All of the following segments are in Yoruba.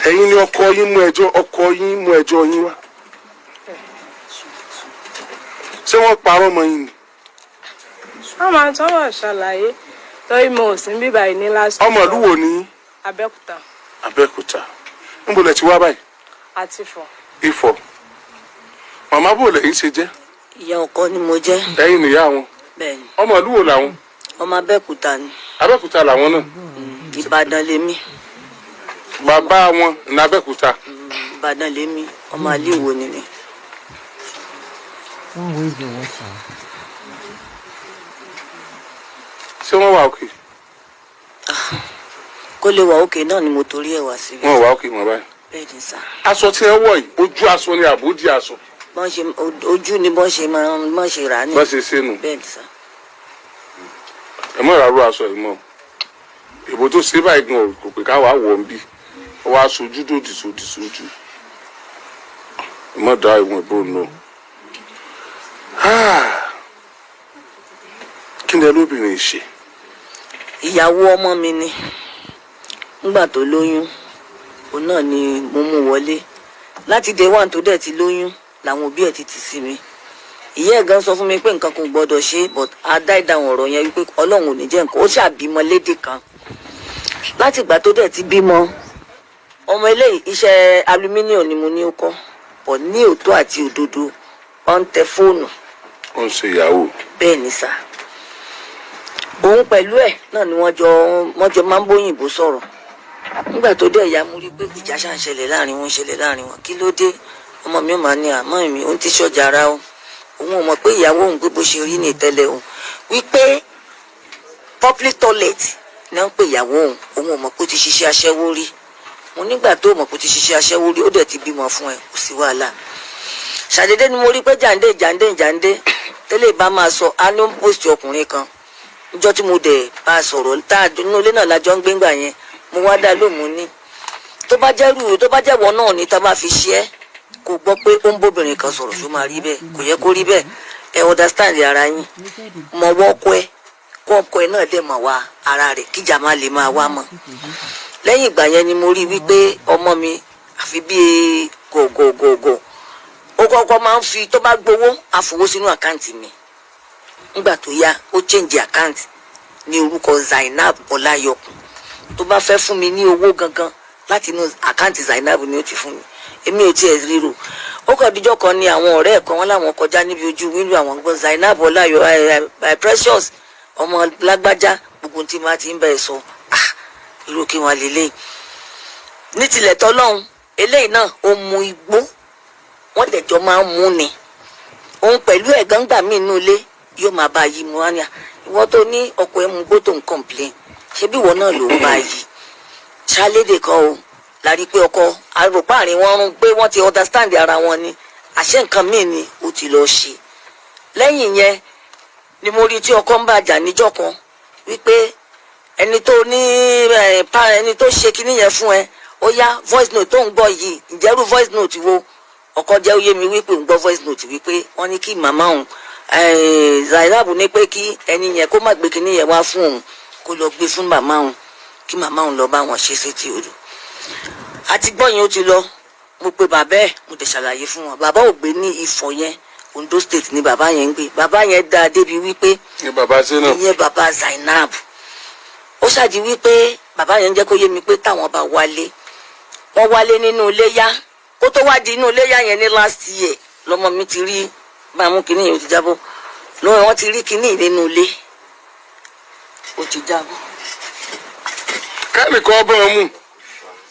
Ẹ̀yin ni ọkọ yín mú ẹjọ́, ọkọ yín mú ẹjọ́ yín wá. Ṣé wọ́n parọ́ mọ́ yín ni? Wọ́n máa tọ́ wọ̀ ṣàlàyé torí mo ò sí bíbá yìí ní last Ọmọ ìlú wo ni yín? Abẹ́òkúta. Abẹ́òkúta. Níbo lẹ ti wá báyìí? Àti Ifọ̀. Ifọ̀. Màmá, bò lẹ́yìn ṣe jẹ́? Ìyá ọkọ ni mo jẹ́. Ẹ̀yin nìyá wọn? Bẹ́ẹ̀ ni. Ọmọ ìlú wo làwọn? Ọmọ Abẹ́òkúta ni. Abẹ́òkúta làwọn náà? Ìbàdàn lèmi. Bàbá wọn ní Abẹ́òkúta. Ìbàdàn lèmi, ọmọ àlèwò ni mi. Don't waste your water. Ṣé wọ́n wà òkè? Kó lè wà òkè náà ni mo torí ẹ̀ wá síbi. Wọ́n wà òkè mọ́ báyìí? Bẹ́ẹ̀ ni sà. Aṣọ tí ẹ wọ̀ yìí, ojú aṣọ ni àbójì aṣọ? Bọ́n ṣe ojú ni, bọ́n ṣe máa bọ́n ṣe rà á ní. Bọ́n ṣe ṣe nù. Bẹ́ẹ̀ ni sà. Ẹ mọ̀ ìrarú aṣọ yìí mọ́. Ìbò tó ṣe báyìí gan kò pé káwá wọ̀ ń bí. Ó wá sojú dòdì sódì sójú. Ẹ mọ̀ dá ìwọ̀n ìbò nù. Kí ni ẹ lóbìnrin ṣe? Ìyàwó ọmọ mi ni. Nígbà tó lóyún, òun náà ni mo mú wọlé. Láti day one tó dẹ̀ ti lóyún làwọn òbí ẹ̀ ti tì sí mi. Ìyá ẹ̀ gan sọ fún mi pé nǹkan kan ò gbọ́dọ̀ ṣe, but a dá ìdáhùn ọ̀rọ̀ yẹn wípé Ọlọ́run ò ní jẹ́ nǹkan ó ṣàbímọ lédè kan. Láti ìgbà tó dẹ̀ ti bímọ ọmọ eléyìí, iṣẹ́ aluminium ni mo ní ó kọ́ pọ̀. Ní òótọ́ àti òdodo, ó ń tẹ fóònù. Ó ń ṣe ìyàwó? Bẹ́ẹ̀ ni sà. Òun pẹ̀lú ẹ̀ náà ni wọ́n jọ máa ń bóyìnbó sọ̀rọ̀. Nígbà tó dẹ̀ ya, mo rí pé ìjà ṣà ń ṣẹlẹ̀ láàrin wọn, ń ṣẹlẹ̀ láàrin wọn. Kí ló dé? Ọmọ mi ò máa ní àmọ́ mi òun ti ṣọjà ara o, òun ò mọ̀ pé ìyàwó òun pé bó ṣe rí ní ìtẹ́lẹ̀ òun, wípé public toilet ní wọ́n ń pè ìyàwó òun. Òun ò mọ̀ pé ó ti ṣiṣẹ́ aṣẹ́wó rí. Mo nígbà tó mọ̀ pé ó ti ṣiṣẹ́ aṣẹ́wó rí, ó dẹ̀ ti bímọ fún ẹ, kò sí wàhálà. Ṣàdédé ni mo rí pé jàǹdé jàǹdé jàǹdé tẹ́lẹ̀ bá máa sọ á ní ó ń post ọkùnrin kan. Níjọ́ tí mo dẹ̀ bá a sọ̀rọ̀ tá a nínú ilé náà lájọ ń gbé ńgbà yẹn, mo wá dá lóhùn ní tó bá jẹ́rù, tó bá jẹ́wọ́ náà ní tá a bá fi ṣe é, kó gbọ́ pé ó ń bóbìnrin kan sọ̀rọ̀, ṣó máa rí bẹ́ẹ̀? Kò yẹ kó rí bẹ́ẹ̀. Ẹ understand ara yín, mọ wọ́ ọkọ ẹ, kó ọkọ ẹ náà dẹ̀ mọ̀ wá ara rẹ̀, kíjà má lè máa wá mọ́. Lẹ́yìn ìgbà yẹn ni mo rí wípé ọmọ mi àfi bíi gògògògò. Ó kọ́kọ́ máa ń fi, tó bá gbowó, á fowó sínú account mi. Nígbà tó yá, ó change account ní orúkọ Zainab Ọláyọkùn. Tó bá fẹ́ fún mi ní owó gangan, láti inú account Zainab ni ó ti fún mi. Èmi ò tiẹ̀ ríro. Ó kàn díjọ́ kan ní àwọn ọ̀rẹ́ ẹ̀ kan, wọ́n láwọn kọjá níbi ojú wíńdò, àwọn gbọ́ Zainab Ọláyọ ẹ ẹ Precious ọmọ lágbájá, gbogbo tí máa ti ń bẹ̀ sọ. Ah, irú kí wọn lélẹ́yìn ní tilẹ̀ tọ́lọ́hún eléyìí náà, ó mu igbó, wọ́n dẹ̀jọ́ máa ń mú ni. Òun pẹ̀lú ẹ̀gán gbà mí inú ilé yóò máa bá a yí mu. Wá ní à, ìwọ tó ní ọkọ ẹ̀ mú gbó tó ń complain, ṣebí ìwọ náà ló ń bá a yí? Ṣálédè kan o la rí pé ọkọ àròpá àárín wọn rún, pé wọ́n ti understand ara wọn ni. Àṣẹ nǹkan míì ni ó ti lọ ṣe. Lẹ́yìn yẹn ni mo rí tí ọkọ ń bàjà níjọ́ kan wípé ẹni tó ní ẹ pa, ẹni tó ṣe kinní yẹn fún ẹ, ó yá, voice note tó ń gbọ́ yìí, ǹjẹ́rú voice note wo? Ọkọ jẹ́ ó yé mi wípé ń gbọ́ voice note wípé wọ́n ní kí màmá òun Zainab ní pé kí ẹni yẹn kó má gbé kinní yẹn wá fún òun, kó lọ gbé fún màmá òun, kí màmá òun lọ bá wọn ṣe sétí odò. Àti gbọ́ yẹn, ó ti lọ. Mo pe bàbá ẹ̀, mo dẹ̀ ṣàlàyé fún wọn. Bàbá ò gbé ní Ifọ̀ yẹn, Ondo State ni bàbá yẹn ń gbé. Bàbá yẹn dáa débi wípé Ní bàbá Zainab? Ìyẹn bàbá Zainab. Ó ṣáàjì wípé bàbá yẹn ń jẹ́ kó yé mi pé táwọn bá wálé, wọ́n wálé nínú iléyá. Kó tó wá di inú iléyá yẹn ní last year, lọmọ mi ti rí bá mú kinní yẹn, ó ti jábọ́ lọ́wọ́. Wọ́n ti rí kinní nínú ilé, ó ti jábọ́. Kẹ́nìkan bọ́ ọ mú.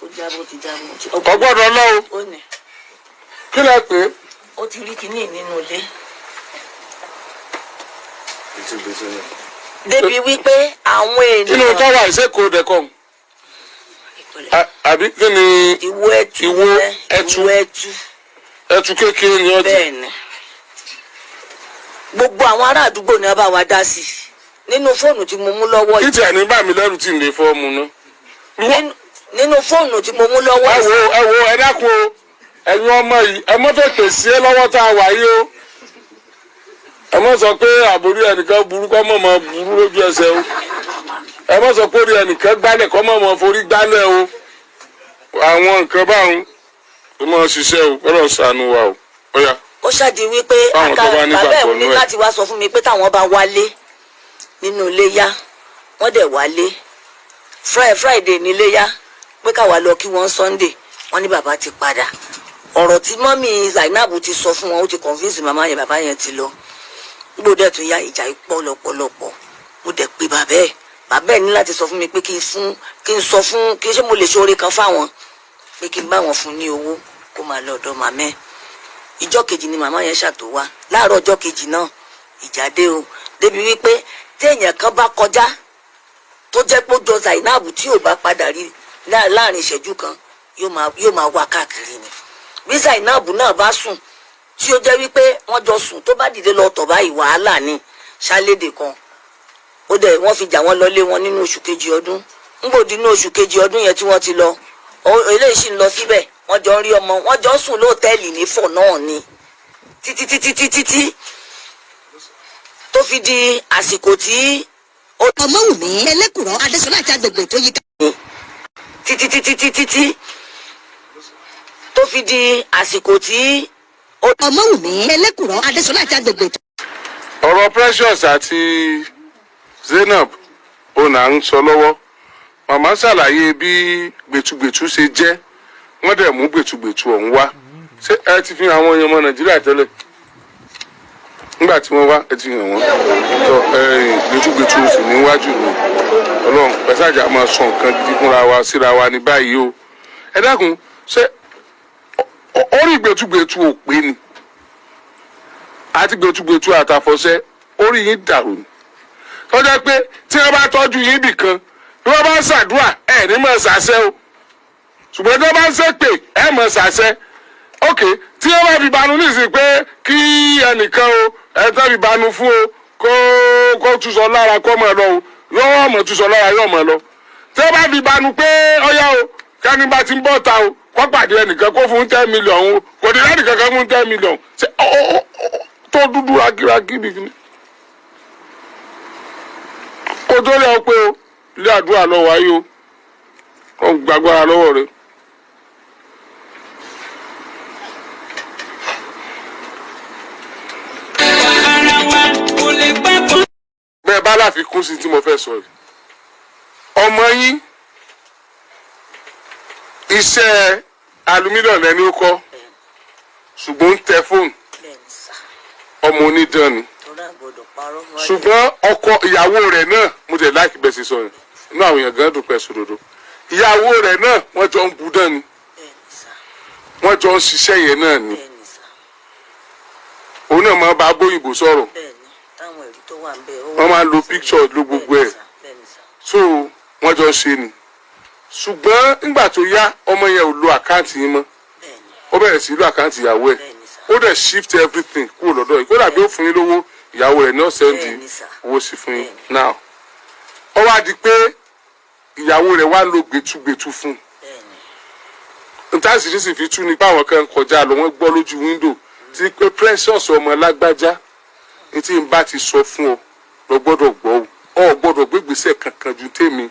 Ó jábọ́, ó ti jábọ́. Kò gbọ́dọ̀ lọ o. Ó ní. Kí lẹ pé? Ó ti rí kinní nínú ilé débi wípé àwọn Inú ènìyàn tọ́wà ìṣèkò dẹ̀kọ́ àbí kí ni? Ìwo ẹtu. Ìwo ẹtu. Ìwo ẹtu. Ẹtu kékeré ni ọtí. Bẹ́ẹ̀ ni. Gbogbo àwọn ará àdúgbò ni wọ́n bá wa dá sí i nínú fóònù tí mo mú lọ́wọ́ Kí yìí. tí ẹ̀ ní bá mi lẹ́rù tí ń lè fọ́ mu ná. Nínú fóònù tí mo mú lọ́wọ́ Ẹ yìí. wo, ẹ wo, ẹ dákun o, ẹ̀yin ọmọ yìí, ẹ mọ́ fètè sí ẹ lọ́wọ́ tá a wà yìí o. Ẹ mọ́ sọ pé àbórí ẹnìkan burú kọ́ mọ̀ mọ́ burú lójú ẹsẹ̀ o. Ẹ mọ́ sọ pé orí ẹnìkan gbálẹ̀ kọ́ mọ̀ mọ́ forí gbálẹ̀ o. Àwọn nǹkan báwọn tó máa ń ṣiṣẹ́ o, Ọlọ́run ṣàánú wa o. Ọ̀yà. Ó ṣáàdì wípé Fáwọn tó bá bàbá ẹ̀ nígbàgbọ́ ní nú ẹ̀. láti wá sọ fún mi pé táwọn bá wálé nínú iléyá, wọ́n dẹ̀ wálé Friday níléyá, pé káwa lọ kí wọ́n Sunday. Wọ́n ní bàbá ti padà. Ọ̀rọ̀ tí mọ́mí Zainab ti sọ fún wọn, ó ti convince màmá yẹn, bàbá yẹn ti lọ. Gbọ́dọ̀ tún yá ìjà yìí pọ̀ lọ́pọ̀lọpọ̀. Mo dẹ̀ pé bàbá ẹ̀, bàbá ẹ̀ ní láti sọ fún mi pé kí n fún, kí n sọ fún, kí n ṣe mo lè ṣe oore kan fáwọn, pé kí n bá wọn fún ní owó kó máa lọ ọ̀dọ̀ màmá ẹ̀. Ìjọ́ kejì ni màmá yẹn ṣàtò wá. Láàárọ̀ ọjọ́ kejì náà, ìjà dé o, débi wípé téèyàn kan bá kọjá tó jẹ́ pé ó jọ Zainab, tí ò bá padà rí láàrin ìṣẹ́jú kan, yóò máa wá káàkiri ni. Bí Zainab náà bá sùn, tí ó jẹ́ wípé wọ́n jọ sùn, tó bá dìde lọ tọ̀ báyìí, wàhálà ni ṣálédè kan. Ó dẹ̀ wọ́n fi jà wọ́n lọlé wọn nínú oṣù kejì ọdún. Ńgbòdì nínú oṣù kejì ọdún yẹn tí wọ́n ti lọ, eléyìí sì ń lọ síbẹ̀. Wọ́n jọ ń rí ọmọ, wọ́n jọ ń sùn lóòtẹ́ẹ̀lì ní fọ̀ náà ni, títí títí títí tí tó fi di àsìkò tí ó Ọmọwùmí Ẹlẹ́kùrọ́ Adéṣọlá àti agbègbè tó yíká. Títí títí títí tí tó fi di àsìkò tí ó Ọmọwùmí Ẹlẹ́kùrọ́ Adéṣọlá àti agbègbè tó. Ọ̀rọ̀ Precious àti Zainab òun à ń sọ lọ́wọ́. Màmá ṣàlàyé bí gbẹtugbẹtu ṣe jẹ́, wọ́n dẹ̀ mú gbẹtugbẹtu ọ̀hún wá. Ṣé ẹ ti fi hàn àwọn èèyàn ọmọ Nàìjíríà tẹ́lẹ̀ nígbà tí wọ́n wá? Ẹ ti hàn wọ́n tó gbẹtugbẹtu sì níwájú mi. Ọlọ́run pẹ̀sàjà máa sọ nǹkan gidi fúnra wa síra wa ní báyìí o. Ẹ dákun, ṣé orí gbẹtugbẹtu ò pé ni àti gbẹtugbẹtu àtàfọ̀ṣẹ orí yín dàrú ni, tọ́jà pé tí wọ́n bá tọ́jú yín bì kan, bí wọ́n bá ń ṣàdúrà, ẹ̀ ní mọ̀ ṣàṣẹ o, ṣùgbọ́n tí wọ́n bá ń ṣépè, ẹ̀ mọ̀ ṣàṣẹ. Ok, tí wọ́n bá fi banu nísìnyí pé kí ẹnìkan o, ẹ tẹ́ fi banu fún o, kó túṣọ lára kó mọ̀ lọ o, yóò mọ̀ túṣọ lára, yóò mọ̀ lọ. Tí wọ́n bá fi banu pé ọyá o, kẹ́ni bá ti ń bọ̀ ta o, kó pàdé ẹnìkan kó fún 10 million o, kò ní lẹ́nìkan kan fún 10 million. Ṣé ọ tó dúdú rákírákí nìkan kó tó lé ọ pé o ilé àdúrà lọ wáyé o, kó gbàgbára lọ́wọ́ rẹ. Bẹ́ẹ̀ bá láfikún sí tí mo fẹ́ sọ yìí, ọmọ yín, iṣẹ́ alumílíọ̀nù ẹni ó kọ́, ṣùgbọ́n ń tẹ fóònù. Bẹ́ẹ̀ ni sà. Ọmọ onídán ni. Torí àgbọ̀dọ̀ parọ́ mọ́ ẹ̀. Ṣùgbọ́n ọkọ ìyàwó rẹ̀ náà, mo tẹ̀ láìkí bẹ́ẹ̀ ṣe sọ yẹn, inú àwọn èèyàn gan dùn pẹ́ sòdodo. Ìyàwó rẹ̀ náà, wọ́n jọ ń budán ni. Bẹ́ẹ̀ ni sà. Wọ́n jọ ń ṣiṣẹ́ yẹn náà ni. Bẹ́ẹ̀ ni sà. Òun náà máa bá bóyìnbó sọ̀rọ̀. Bẹ́ẹ̀ ni, táwọn ẹ̀rí tó wà ń bẹ̀ ó wà. Wọ́n máa ń lo picture, lo gbogbo ẹ̀. Bẹ́ẹ̀ ni sà, bẹ́ẹ̀ ni sà. So wọ́n jọ ṣe ni, ṣùgbọ́n nígbà tó yá, ọmọ yẹn ò lo account yín mọ́. Bẹ́ẹ̀ ni. Ó bẹ̀rẹ̀ sí lo account ìyàwó ẹ̀. Bẹ́ẹ̀ ni sà. Ó dẹ̀ shift everything kúrò lọ́dọ̀ yìí, kódà bí ó fún yín lówó, ìyàwó rẹ̀ ní ọ̀sẹ̀ ń di Bẹ́ẹ̀ ni sà. owó sí fún yín. Bẹ́ẹ̀ ni. Now, ó wá di pé ìyàwó rẹ̀ wá ń lo gbẹtugbẹtu fún un. Bẹ́ẹ̀ ni. Ntaasiri sì fi tú ni pé àwọn kan kọjá lọ, wọ́n gbọ́ lójú window tí pé Precious ọmọ lágbájá ní tí n bá ti sọ fún ọ lọ gbọ́dọ̀ gbọ́ o, ọ gbọ́dọ̀ gbégbèsè kankan ju tèmi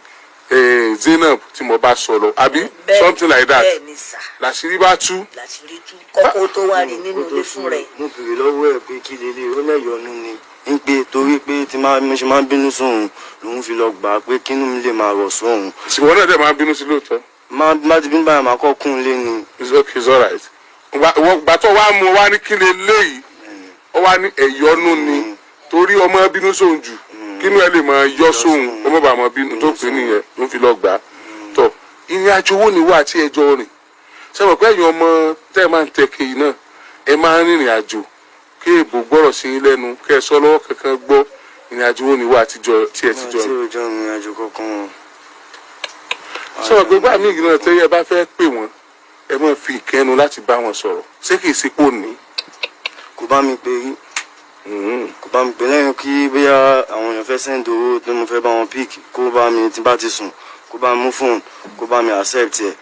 Zainab tí mo bá sọ lọ, àbí something like that. Bẹ́ẹ̀ ni sà. Làṣírí bá tú. Làṣírí tú kọ́kọ́ tó wá rí nínú ilé fún rẹ̀. Mo béèrè lọ́wọ́ ẹ̀ pé kí lélẹ̀, ó lẹ́yọ̀ọ́nú ni, ń pé torí pé tí máa mo ṣe máa ń bínú sóhun lòun fi lọ gbà á, pé kínú mi lè máa rọ̀ sóhun. Ìwọ náà dẹ̀ máa bínú sí lóòótọ́? Má má ti bínú báyìí, máa kọ́ kún un lé ni. It's okay, it's alright. Gbàtọ́ wa mú wa ní kí lè léyìí, ó wá ní ẹ̀yọ́nú ni, torí ọmọ bínú sóhun jù, kínú ẹ lè máa yọ sóhun, ọmọ bàá máa bínú tó pè nìyẹn ló fi lọ gbà á. Tọ ìrìn àjò wo ni wà tí ẹjọ́ rìn? Ṣé mo pé ẹ̀yin ọmọ tẹ́ ẹ máa ń tẹ̀kẹ́ yìí náà, ẹ máa ń rìnrìn àjò kí èèbò gbọ́rọ̀ sí yín lẹ́nu, kẹ́ ẹ sọ lọ́wọ́ kankan gbọ́. Ìrìn àjò wo ni wà tí ẹ ti jọ tí rìn? ò jọ ìrìn àjò kankan. Ṣé mo pé gbà mí ìgbìmọ̀ tẹ́ ẹ bá fẹ́ pè wọ́n, ẹ máa fi ìkẹ́nu láti bá wọn sọ̀rọ̀? Ṣé kìí ṣe pò ní? Kò bá mi pè rí. Kò bá mi pè lẹ́yìn kí bóyá àwọn èèyàn fẹ́ send owó tí mo fẹ́ bá wọn pick, kó bá mi, tí bá ti sùn, kó bá mi mú fóònù, kó bá mi accept ẹ̀,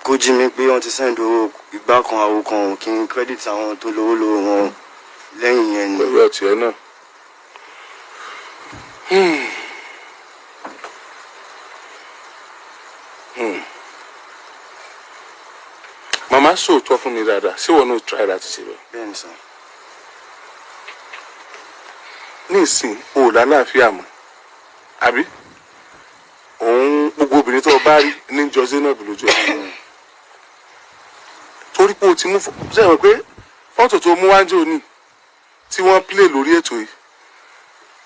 kó jí mi pé wọ́n ti send owó ìgbà kan, àwo kan, kí n credit àwọn tó lówó lówó wọn. Lẹ́yìn yẹn ni. Pẹ̀lú ọtí ẹ náà. Hmm. Màmá, sòótọ́ fún mi dáadáa, ṣé wọn náà try láti ṣe bẹ́ẹ̀? Bẹ́ẹ̀ ni sir. Ní ìsìn, o ò lálàáfíà mọ́, àbí? Òun gbogbo obìnrin tó o bá rí ní jọ Zainab lójú ẹ, torí pé o ti mú sẹ́wọ̀n pé fọ́tò tó mú wájú òní tí wọ́n play lórí ètò yìí,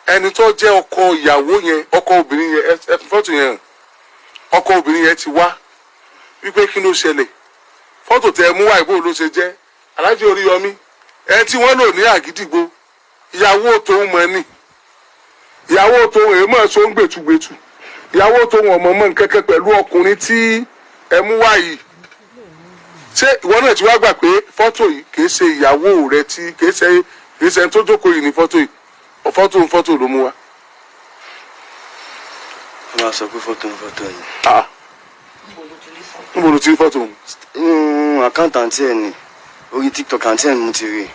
ẹni tó jẹ́ ọkọ ìyàwó yẹn, ọkọ obìnrin yẹn, ẹ fi fọ́tò yẹn hàn. Ọkọ obìnrin yẹn ti wá wípé kí ló ṣẹlẹ̀, fọ́tò tẹ mú wá, ìbò ló ṣe jẹ́? Aláàjì Oríyọmí ẹ tí wọ́n lò ní Àgídìgbò, ìyàwó tóun mọ̀ ní ìyàwó tóun èé mọ̀ tó ń gbètùgbètù, ìyàwó tóun ọmọ mọ̀ nkẹ́kẹ́ pẹ̀lú ọkùnrin tí ẹ mú wá yìí. Ṣé ìwọ náà ti wá gbà pé fọ́tò yìí kìí ṣe ìyàwó rẹ, tí kìí ṣe ẹni tó jókòó yìí ní fọ́tò yìí? Fọ́tò ń fọ́tò ló mú wá. Wọ́n máa sọ pé fọ́tò ń fọ́tò ni. Ah, níbo ló ti rí fọ́tò òun? Inú account àǹtí ẹ̀ ni, orí TikTok àǹtí ẹ̀ ni mo ti rí.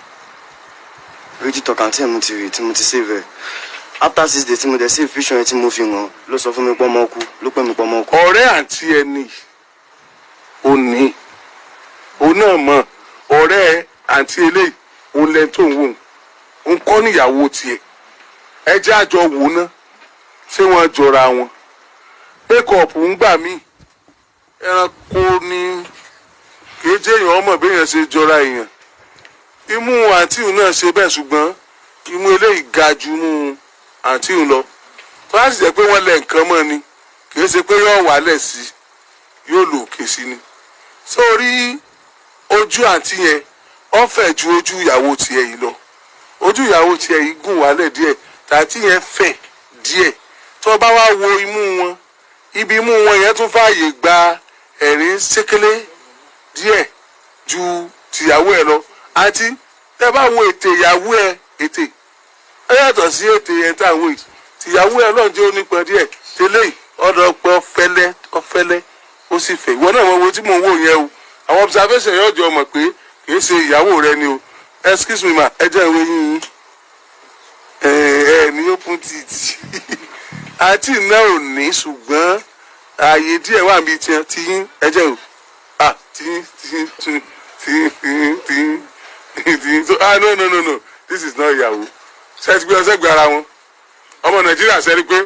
Orí TikTok àǹtí ẹ̀ mo ti rí tí mo ti save ẹ̀. After 6 days tí mo dẹ̀ save picture yẹn tí mo fi hàn, ló sọ fún mi pé ọmọ kú, ló pè mí pé ọmọ kú. Ọ̀rẹ́ àǹtí ẹni ò ní òun náà mọ̀. Ọ̀rẹ́ àǹtí eléyìí òun lẹ́ni tó ń wò ó ń kọ́ níyàwó tiẹ̀. Ẹ jẹ́ àjọ wò ná, ṣé wọ́n jọra wọn? Makeup ń gbà mí, ẹranko ni, kìí jẹ́ èèyàn ọmọ béèyàn ṣe jọra èèyàn. Imú àǹtí òun náà ṣe bẹ́ẹ̀, ṣùgbọ́n imú eléyìí ga ju imú àǹtí òun lọ. Tó bá sì jẹ́ pé wọ́n lẹ̀ nǹkan mọ́ ni, kìí ṣe pé yóò wálẹ̀ sí, yóò lò òkè sí ni. Sórí ojú àǹtí yẹn, ó fẹ̀ ju ojú ìyàwó tiẹ̀ yìí lọ. Ojú ìyàwó tiẹ̀ yìí gùn wálẹ̀ díẹ̀, tàǹtí yẹn fẹ̀ díẹ̀. Tó bá wá wo imú wọn, ibi imú wọn yẹn tún fààyè gba ẹ̀rín ṣékélé díẹ̀ ju tìyàwó ẹ̀ lọ. Àti tẹ́ bá wo ètè ìyàwó ẹ̀, ètè ẹ yàtọ̀ sí ètè yẹn tá à ń wò yìí. Tìyàwó ẹ̀ náà jẹ́ onípọn díẹ̀, tẹ́lẹ̀ ọ̀dọ̀ pé ọ̀fẹ́lẹ́ ọ̀fẹ́lẹ́, ó sì fẹ̀. Ìwọ náà mọ wo tí mò ń wò yẹn o. Àwọn observation yóò jọ mọ̀ pé kì í ṣe ìyàwó rẹ ni o. Excuse me ma, ẹ jẹ́ ìwé yín yín. Ẹ ẹ ní open teeth, àti náà ò ní, ṣùgbọ́n ààyè díẹ̀ wà níbi tiẹ̀ tiyín. Ẹ jẹ́ o, ah, tiyín tiyín tiyín tiyín tiyín tiyín. So, ah, no, no, no, no, this is not ìyàwó. Ṣe ti gbé ọsẹ gbé ara wọn? Ọmọ Nàìjíríà, ṣe rí pé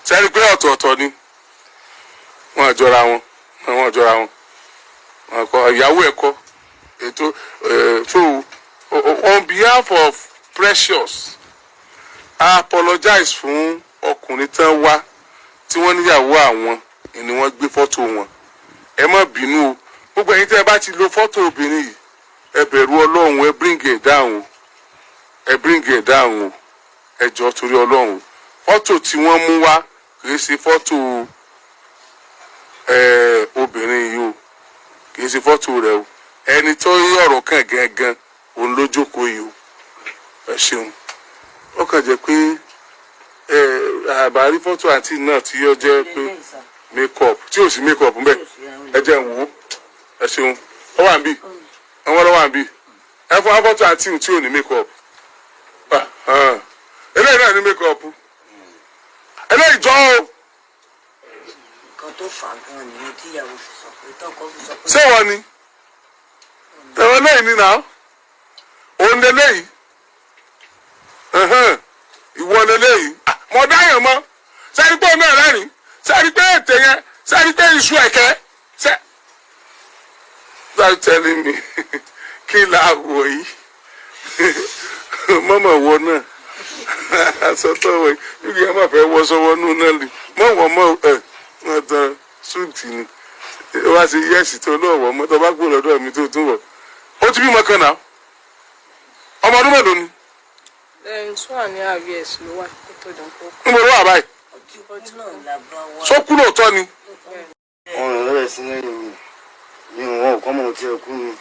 ṣe rí pé ọ̀tọ̀ọ̀tọ̀ ni wọ́n jọra wọn? Wọ́n jọra wọn. Wọn kọ ìyàwó ẹ̀ kọ́ ètò. So on behalf of Precious, I apologize fún ọkùnrin tán wá tí wọ́n níyàwó àwọn ni wọ́n gbé fọ́tò wọn. Ẹ má bínú o. Gbogbo ẹ̀yin tẹ́ ẹ bá ti lo fọ́tò obìnrin yìí, ẹ bẹ̀rù Ọlọ́run, ẹ bring it down o, ẹ bring it down o. Ẹ jọ̀ọ́, torí Ọlọ́run, fọ́tò tí wọ́n mú wá kì í ṣe fọ́tò obìnrin yìí o, kì í ṣe fọ́tò rẹ̀ o. Ẹni tó yí ọ̀rọ̀ kàn gangan, òun ló jókòó yìí o. Ẹ ṣeun. Ó kàn jẹ́ pé àbárí fọ́tò àǹtí náà tí ó jẹ́ pé make up, tí ò sí make up ńbẹ̀. Ẹ jẹ́ ń wò ó. Ẹ ṣeun. Ó wà ń bì, àwọn ọlọ́wà ń bì. Ẹ fún fọ́tò àǹtí tí ò ní make up. Ah, ah. Eléyìí náà ní make up, eléyìí jọ o. Nǹkan tó fà á gan nìyẹn tíyàwó fi sọ pé, tọkọ fi sọ pé. Ṣé wọ́n ni ẹ̀wọ̀n lẹ́yìn ni náà? Òun lélẹ́yìí, ìwọ lélẹ́yìí. Ah, mo dáyàn mọ́. Sẹ́ni pé òun náà rẹ́rìn? Sẹ́ni pé ètè yẹn? Sẹ́ni pé iṣu ẹ̀kẹ́ ṣẹ́? Start telling me, kí la wọ̀ yìí? Mọ́mọ́ wọ náà, aṣọ tó wọ̀ yìí níbi ẹ̀ máa fẹ́ wọ́ sọ́wọ́ nù náà lè mọ́ wọ́n mọ́ ẹ̀ wọ́n tán suit ni wá sí yẹ́sì tó lọ́wọ́ mọ́. Tó bá gbó lọ́dọ̀ mi tó tún wọ̀, ó ti bímọ kan náà. Ọmọ ọdún mélòó ni? 2.5 years ló wà kó tó dàn kó kú. Ń bọ̀ lọ́wọ́ àbáyé. Ọtí kú náà la bá wá. Sókú lóòótọ́ ni? Ọrùn lọ́rẹ̀ sí lẹ́yìn mi mi ò wọ́n kọ́ mọ̀ tí ẹ kú ni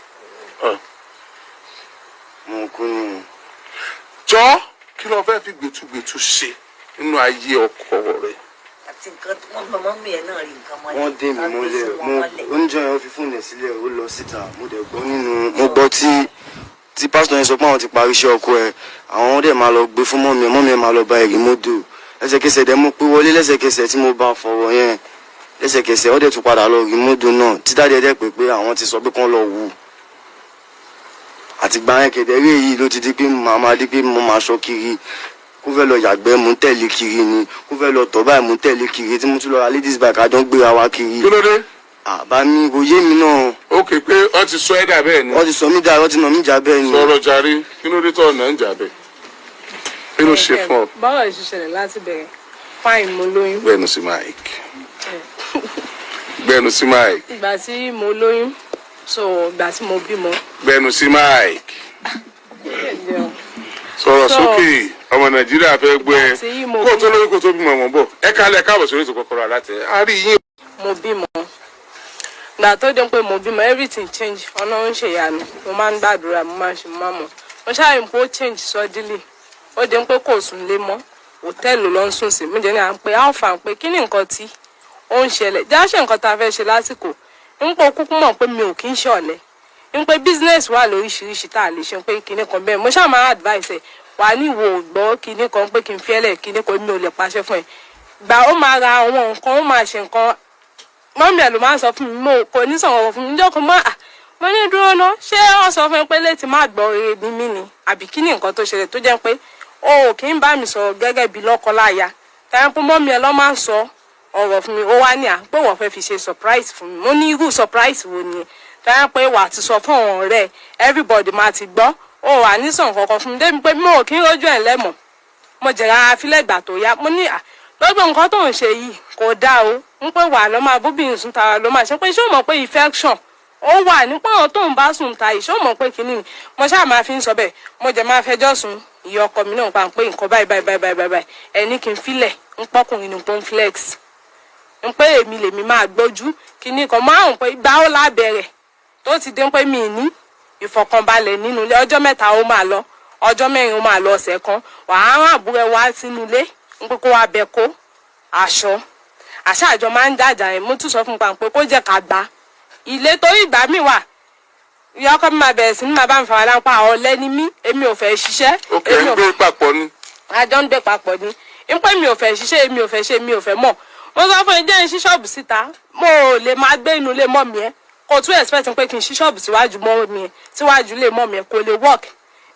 mo kú ni o. Jọ, kí ló fẹ́ fi gbẹ̀tugbẹ̀tu ṣe nínú ayé ọkọ rẹ̀? Àti nǹkan tí wọ́n gbọ́ mọ́mí ẹ̀ náà rí nǹkan mọ́lẹ̀. Wọ́n dé mi Wọ́n gbé mọ́lẹ̀. fún wọn Mo mọ́lẹ̀. oúnjẹ yẹn, ó fi fóònù ẹ̀ sílẹ̀, ó lọ síta. Mo dẹ̀ gbọ́ nínú, mo gbọ́ tí pásítọ̀ yẹn sọ pé àwọn ti parí iṣẹ́ ọkọ ẹ̀, àwọn dẹ̀ máa lọ gbé fún mọ́mí ẹ̀, mọ́mí ẹ̀ máa lọ bá ẹ̀rí mọ́tò. Lẹ́sẹ̀kẹsẹ̀ dẹ̀ mo pé wọlé, lẹ́sẹ̀kẹsẹ̀ tí mo bá fọwọ́ yẹn, lẹ́sẹ̀kẹsẹ̀ ó dẹ̀ tún padà lọ rí mọ́tò náà tí daddy ẹ̀ dẹ̀ pé àwọn ti sọ pé kán lọ wù. Àtìgbà yẹn kẹ̀dẹ̀ rí èyí ló ti di pé màá máa di pé mo máa sọ kiri. Kó fẹ́ lọ yàgbẹ́, mú tẹ̀lé kiri ni. Kó fẹ́ lọ tọ̀ báyìí, mú tẹ̀lé kiri. Tí mo tún lọ ra ladies bike, àjọ ń gbéra wa kiri. Kí ló dé? Àbá mi, kò yé mi náà. Ó kè pé wọ́n ti sọ ẹ́ dà bẹ́ẹ̀ ni. Wọ́n ti sọ mí dà, wọ́n ti nà mí jà bẹ́ẹ̀ ni. Sọ̀rọ̀ jàre, kí ló dé tó ọ̀nà ń jà bẹ́ẹ̀? Kí ló ṣe fún ọ? Báwo ṣe ṣẹlẹ̀ láti bẹ̀rẹ̀? Fine, mo lóyún. Gbẹnu sí mic, gbẹnu sí mic. Ìgbà tí mo lóyún, so ìgbà tí mo bímọ. Gbẹnu sí mic, sọ̀rọ̀ sókè, ọmọ Nàìjíríà fẹ́ gbọ́ ẹ. Ìgbà tí mo Kó o tó lóyún, kó o tó bímọ, mọ̀ bọ̀. Ẹ kálẹ̀, káàbọ̀ sórí ètò Kọ́kọ́rọ́ Alátẹ, a rí yín. Mo bímọ. Ìgbà tó dé pé mo bímọ, everything change. Ọ̀nà ń ṣèyanu. Mo máa ń gbàdúrà, mo máa ń ṣe, mo máa ń mọ̀. Mo ṣáà rí pé ó change suddenly. Ó dé pé kò sùn lé mọ́, hòtẹ́ẹ̀lì ló ń sùn sí. Mo jẹ́ ní à ń pé alpha ń pé kí ni nǹkan tí ó ń ṣẹlẹ̀, já ṣe nǹkan tá a fẹ́ ṣe lásìkò ń pọ̀. Kúkú mọ̀ pé mi ò kí ń ṣọ̀lẹ, ń pé business wà lóríṣiríṣi tá a lè ṣe, pé kinní kan bẹ́ẹ̀. Mo ṣáà máa advice ẹ̀ wà ní ìwò ògbọ́ kinní kan pé kí n fiẹ́lẹ̀ kinní kan, mi ò lè pàṣẹ fún ẹ. Gbà ó máa ra àwọn nǹkan, ó máa ṣe nǹkan, mummy ẹ̀ ló máa ń sọ fún mi. Mo kò ní sọ̀rọ̀ fún mi níjọ́ kan mọ́. À, mo ní dúró ná, ṣé wọ́n sọ fún mi pé létí má gbọ́ rere ní mí ni, àbí kí ni nǹkan tó ṣẹlẹ̀ tó jẹ́ pé o ò kí ń bá mi sọ̀rọ̀ gẹ́gẹ́ bí lọ́kọ-láya? Tàbí pé mummy ẹ̀ lọ́ máa ń sọ ọ̀rọ̀ fún mi. Ó wá ní à pé wọ́n fẹ́ fi ṣe surprise fún mi. Mo ní irú surprise wo ni? Tàbí pé wà á ti sọ fún àwọn ọ̀rẹ́, everybody máa ti gbọ́, ó wà ní sàn kankan fún mi débi pé mo ò kí ń rójú ẹ̀ lẹ́mọ̀. Mo jẹ̀rọ afílẹ̀gbà tó yá, mo ní à lọ́gbọ̀n nǹkan tó ń ṣe yìí kò dáa o, ń pé wà lọ́ máa bóbìnrin sùn tara ló máa ṣe, pé ṣé o mọ̀ pé infection ó wà nípa àwọn tó ń bá sùn ta yìí? Ṣé o mọ̀ pé kínní ni? Mo ṣáà máa fi ń sọ bẹ́ẹ̀. Mo jẹ̀ máa fẹjọ́ sùn ìyá ọkọ mi náà pa pé nǹkan báyìí báyìí báyìí báyìí báyìí, ẹni kí n filẹ̀ ń pọ́kùnrin ní pọ́n flex, ń pé èmi lèmi máa gbójú kínní kan márùn, pé ìgbà ó lábẹ́rẹ̀ tó ti dé pé mi ní ìfọ̀kànbalẹ̀ nínú ilé. Ọjọ́ 3 ó máa lọ, ọjọ́ 4 ó máa lọ, ọ̀sẹ̀ kan wàá rán àbúrò ẹ wá sínú ilé ń pé kó wá bẹ kó aṣọ. Àṣà àjọ máa ń jàjà yẹn. Mo tún sọ fún pa pé kó jẹ́ ká gba ilé, torí ìgbà míì wà, ìyá ọkọ mi máa bẹ̀rẹ̀ sí ní máa bá mi fara lápá, ọ̀lẹ ni mí, èmi ò fẹ́ ṣiṣẹ́. Ó kẹ́ Èmi ń ò gbé papọ̀ ni. Àjọ ń gbé papọ̀ ni, ń pé mi ò fẹ́ ṣiṣẹ́, èmi ò fẹ́ ṣe, mi ò fẹ́ mọ̀. Mo sọ fún ẹ, jẹ́ ń ṣí ṣọ́ọ̀bù síta, mo ò lè máa gbé inú ilé mọ́ mi ẹ́. Kò tún expect pé kí n ṣí ṣọ́ọ̀bù síwájú mọ́ mi ẹ́, síwájú ilé mọ́ mi ẹ́, kò lè work.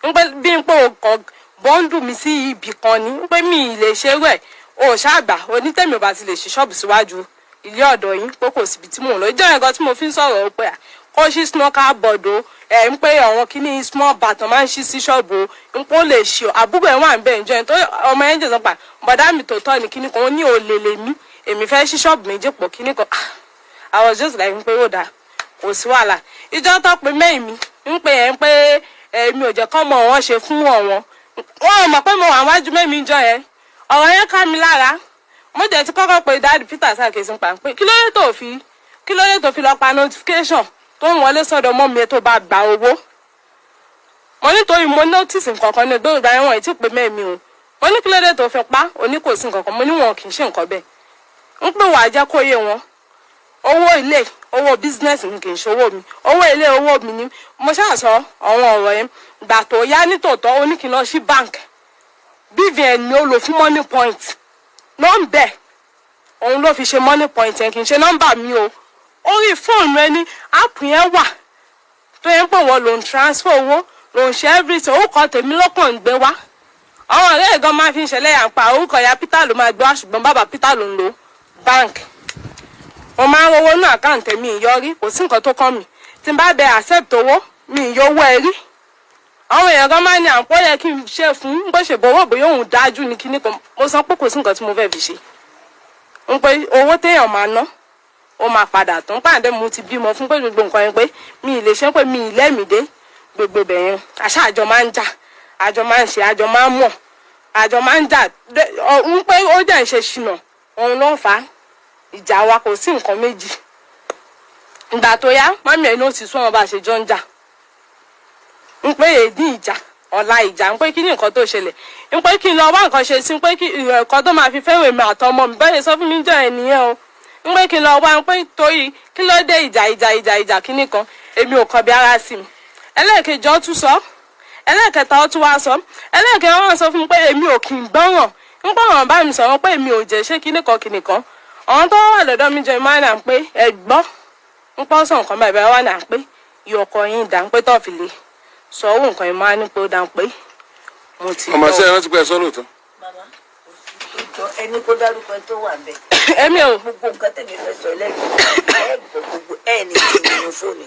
Ń pé bí n pé o kàn bọ́ńdù mi sí ibì kan ni, ń pé mi ì lè ṣe rẹ̀. O ò ṣáàgbà onítẹ̀mí ò bá ti lè ṣí ṣọ́ọ̀bù síwájú ilé ọ̀dọ̀ yín, pé kò síbi tí mò ń lọ. Ìjọ yẹn gan tí mo fi ń sọ̀rọ̀ pé à kó ṣí snooker board o, ẹ̀ ń pé àwọn kíní small bàtàn máa ń ṣí sí ṣọ́ọ̀bù o, ń pé ó lè ṣe o. Àbúrò ẹ̀ wà ń bẹ̀ ǹjọ́ yẹn tó ọmọ yẹn jẹ̀ sọ pa bọ̀dá mi tó tọ́ ni kíní kan, ó ní olè lèmi, èmi fẹ́ ṣí ṣọ́ọ̀bù méjì pọ̀ kíní kan. I was just like pé ó dáa, kò sí wàhálà. Ìjọ tó pe mẹ́yìn mi ń pé ẹ̀ ń pé èmi ò jẹ́ kọ́ mọ̀ wọ́n ṣe fún ọ̀wọ́n, wọn ò mọ̀ pé mo wà wájú mẹ́mi jọ yẹn. Ọ̀rọ̀ yẹn ká mi lára. Mo jẹ́ ti kọ́kọ́ pe daddy Peter ṣàkíyèsí pa pé kí ló dé tó fi lọ pa notification tó ń wọlé sọ́dọ̀ mọ́ mi tó bá gba owó. Mo nítorí mo notice nǹkan kan ní ìgbà ìgbà yẹn, wọ́n ti pè mẹ́mi o. Mo ní kí ló dé tó fi pa? Òní kò sí nǹkan kan. Mo ní wọn kì í ṣe nǹkan bẹ́ẹ̀, ń pè wàá jẹ́ kó yé wọn, owó ilé, owó business mi, kì í ṣe owó mi, owó ilé, owó mi ni. Mo ṣáà sọ àwọn ọ̀rọ̀ yẹn. Gbà tó yá nítòótọ́, ó ní kí n lọ sí bank. BVN ni ó lò fún money point nọ́mbẹ̀, òun ló fi ṣe money point yẹn, kì í ṣe nọ́mbà mi o. Orí fóònù ẹni app yẹn wà tó yẹn pé wọ́n ló ń transfer owó, ló ń ṣe everything. Orúkọ tèmi lọ́kàn ń gbé wá. Àwọn ọ̀rẹ́ ẹ̀ gan máa fi ń ṣẹlẹ̀ yà ń pa orúkọ ya Peter ló máa gbé wá, ṣùgbọ́n bàbá Peter ló ń lo bank. Mo máa ń rówó ní account mi ìyọrí, kò sí nǹkan tó kàn mí. Tí n bá bẹ accept owó mi, ìyọ owó ẹ rí. Àwọn èèyàn gan máa ń ní àpò yẹ kí n ṣe fún bó ṣe bọ̀wọ̀, bóyá òun dájú ní kíní kan. Mo sọ pé kò sí nǹkan tí mo fẹ́ fi ṣe, ń pé owó téèyàn máa ná, ó máa padà tán pàdé. Mo ti bímọ fún pé gbogbo nǹkan yẹn pé mi ì lè ṣe, pé mi ì lẹ́mìí dé gbogbo ibẹ̀ yẹn. Àṣà àjọ máa ń jà, àjọ máa ń ṣe, àjọ máa ń mọ̀, àjọ máa ń jà. Ń pé ó jẹ́ ń ṣe ṣìnà, òun ló ń fà á ìjà wa, kò sí nǹkan méjì. Ìgbà tó yá, mummy ẹ̀ ní ó ti sún wọn bá ṣe jọ ń jà, ń pé èdè ìjà, ọ̀la ìjà, ń pé kí ni nǹkan tó ṣẹlẹ̀, ń pé kí n lọ wá nǹkan ṣe sí, ń pé kí nǹkan tó máa fi fẹ́ràn èmi àtọmọ mi bẹ́ẹ̀ sọ fún mi jẹ́ ẹ̀ nìyẹn o, ń pé kí n lọ wá, ń pé torí kí ló dé, ìjà ìjà ìjà ìjà kíní kan, èmi ò kọbi ara sí mi. Ẹlẹ́ẹ̀kejì, ó tún sọ. Ẹlẹ́ẹ̀kẹta, ó tún wá sọ. Ẹlẹ́ẹ̀kẹta, wọ́n sọ fún mi pé èmi ò kì í gbọ́ràn. Ń pọ̀ àwọn bá mi sọ̀rọ̀ pé mi ò jẹ́ ṣé kíní kan kíní kan. Àwọn tó wà lọ́dọ̀ mi jẹ́ máa nà pé ẹ̀gbọ́n ń pọ́ sọ̀ nǹkan báyìí báyìí wà nà pé ìyọkọ yín dà ń pé tó fi lè sọ owó nǹkan yìí máa ní pé ó dà ń pé mo ti Ọmọ gbọ́. ṣe é rántí pé ẹ sọ lóòótọ́? Màmá, ìjọ ẹni kó dárúkọ ẹni tó wà ń bẹ. Èmi ò Gbogbo nǹkan tẹ̀mí fẹ́ sọ lẹ́gbẹ̀ẹ́ ẹ gbọ́, gbogbo ẹ ní kí n nínú fóònù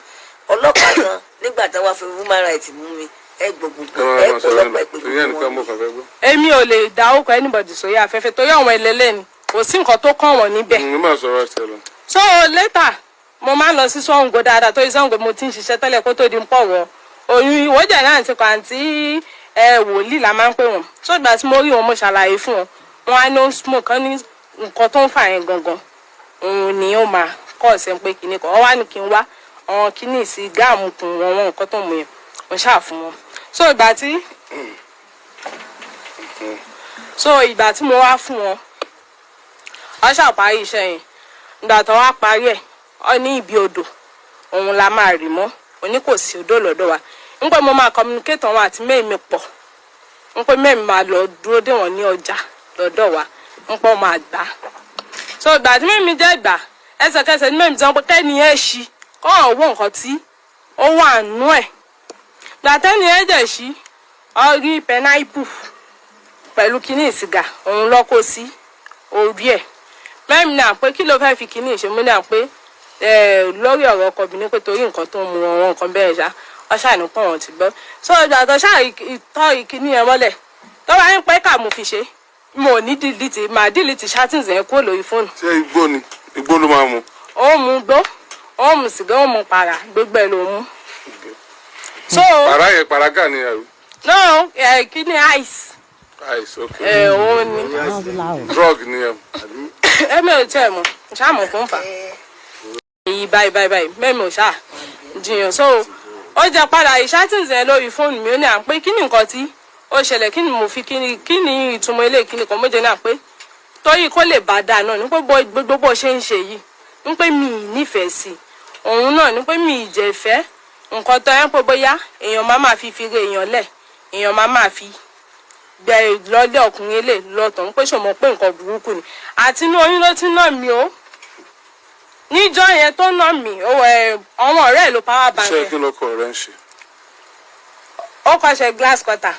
ọlọ́pàá kan nígbà táwa fi human rights mú mi, ẹ gbọ́ gbogbo Ẹ ẹ máa gbọ́ sọ̀rọ̀ ọlọ́pàá lọ ẹ pé ìyẹn gbogbo nìkan wọn. mo kàn fẹ́ gbọ́. Èmi ò lè dá orúkọ anybody sórí afẹ́fẹ́ torí àwọn ẹlẹ́lẹ́ni, kò sí nǹkan tó kàn wọ́n níbẹ̀. Mo máa sọ̀rọ̀ ẹsẹ̀ lọ. So later, mo máa ń lọ sí Ṣàngó dáadáa torí Ṣàngó mo ti ń ṣiṣẹ́ tẹ́lẹ̀ kó tó di ń pọ̀ wọ oyún. Ìwọ́jà náà ti kọ́ àǹtí ẹ wòlíì la máa ń pè wọ́n. So ìgbà tí mo rí wọn, mo ṣàlàyé fún wọn, wọn á ní ó ń smoke kan ní nǹkan tó ń fà yẹn gangan òun ni ó máa kọ́ ọ̀sẹ̀ pé kinní kan. Wọ́n wá ní kí n wá àwọn kinní sí gáàmù kùn wọn, wọn nǹkan tó mú yẹn mo ṣáà fún wọn. So ìgbà tí mo wá fún wọn, wọ́n ṣáà parí iṣẹ́ yẹn. Ìgbà tó wá parí ẹ̀, ọ ní ibi odò òun la máa rì mọ́. Òní kò sí odò lọ́dọ̀ wa, ń pẹ́ mo máa communicate àwọn àti mẹ́ẹ̀mí pọ̀, ń pẹ́ mẹ́ẹ̀mí máa lọ dúró dé wọ́n ní ọjà lọ́dọ̀ wa, ń pọ́ máa gbà á. So ìgbà tí mẹ́ẹ̀mí jẹ́ gbà, ẹsẹ̀kẹsẹ̀ ní mẹ́ẹ̀mí sọ pé kẹ́ni ẹ̀ ṣí kọ́ ọ̀ wọ nǹkan tí ó wà nú ẹ̀. Ìgbà tẹ́ni ẹ̀ dẹ̀ ṣí, ọ rí pineapple pẹ̀lú kinní ìsìgá òun lọ́ kó sí orí ẹ̀. Mẹ́rin náà pé kí ló fẹ́ fi kinní ìṣe mú náà pé lórí ọ̀rọ̀ ọkọ mi ní pé torí nǹkan tó ń mu àwọn nǹkan bẹ́ẹ̀ ṣá, ọ ṣáà ní pọ̀ wọ́n ti gbọ́. So ìgbà tó ṣáà ìtọ́ ìkinní yẹn mọ́lẹ̀ tó bá ń pẹ́ kà mo fi ṣe, mo ò ní delete, màá delete chattings yẹn kúrò lórí fóònù. Ṣé igbó ni? Igbó ló máa mu? Ó mu gbó, ó mu sìgá, ó mu para, gbogbo ẹ̀ ló mú. So Para yẹn, paraga ni àrùn? No, kíní ice. Ice, ok. Òun ni. Drug ni ẹ. Ẹ̀mí ò tiẹ̀ mọ̀ ṣáà mọ̀ fún fà èyí báyìí báyìí báyìí. Mẹ́mi ò ṣáà jiyàn. So ó jẹ́ padà ìṣátìǹsì yẹn lórí fóònù mi. Ó ní à ń pé kí ni nǹkan tí ó ṣẹlẹ̀, kí ni mo fi, kí ni ìtumọ̀ ilé, kí ni kan méje náà pé torí kó lè bá dáa náà ní pé gbogbo bó ṣe ń ṣe yìí, ní pé mi ì nífẹ̀ẹ́ sí i, òun náà ní pé mi ì jẹ́ fẹ́ nǹkan tó yẹn, pé bóyá èèyàn máa máa fi fi re èèyàn lẹ̀, èèyàn máa máa fi gbẹ lọ́lé ọkùnrin lè lọ́tọ̀, ń pé ṣòmọ́ pé nǹkan burúkú ni. Àti inú oyún ló ti ná mi ó níjọ́ yẹn tó ná mi ó ẹ, àwọn ọ̀rẹ́ ẹ̀ ló power bank Iṣẹ́ ẹ̀. kí lọkọ rẹ ń ṣe? Ó kọ́ṣẹ́ glass cutter,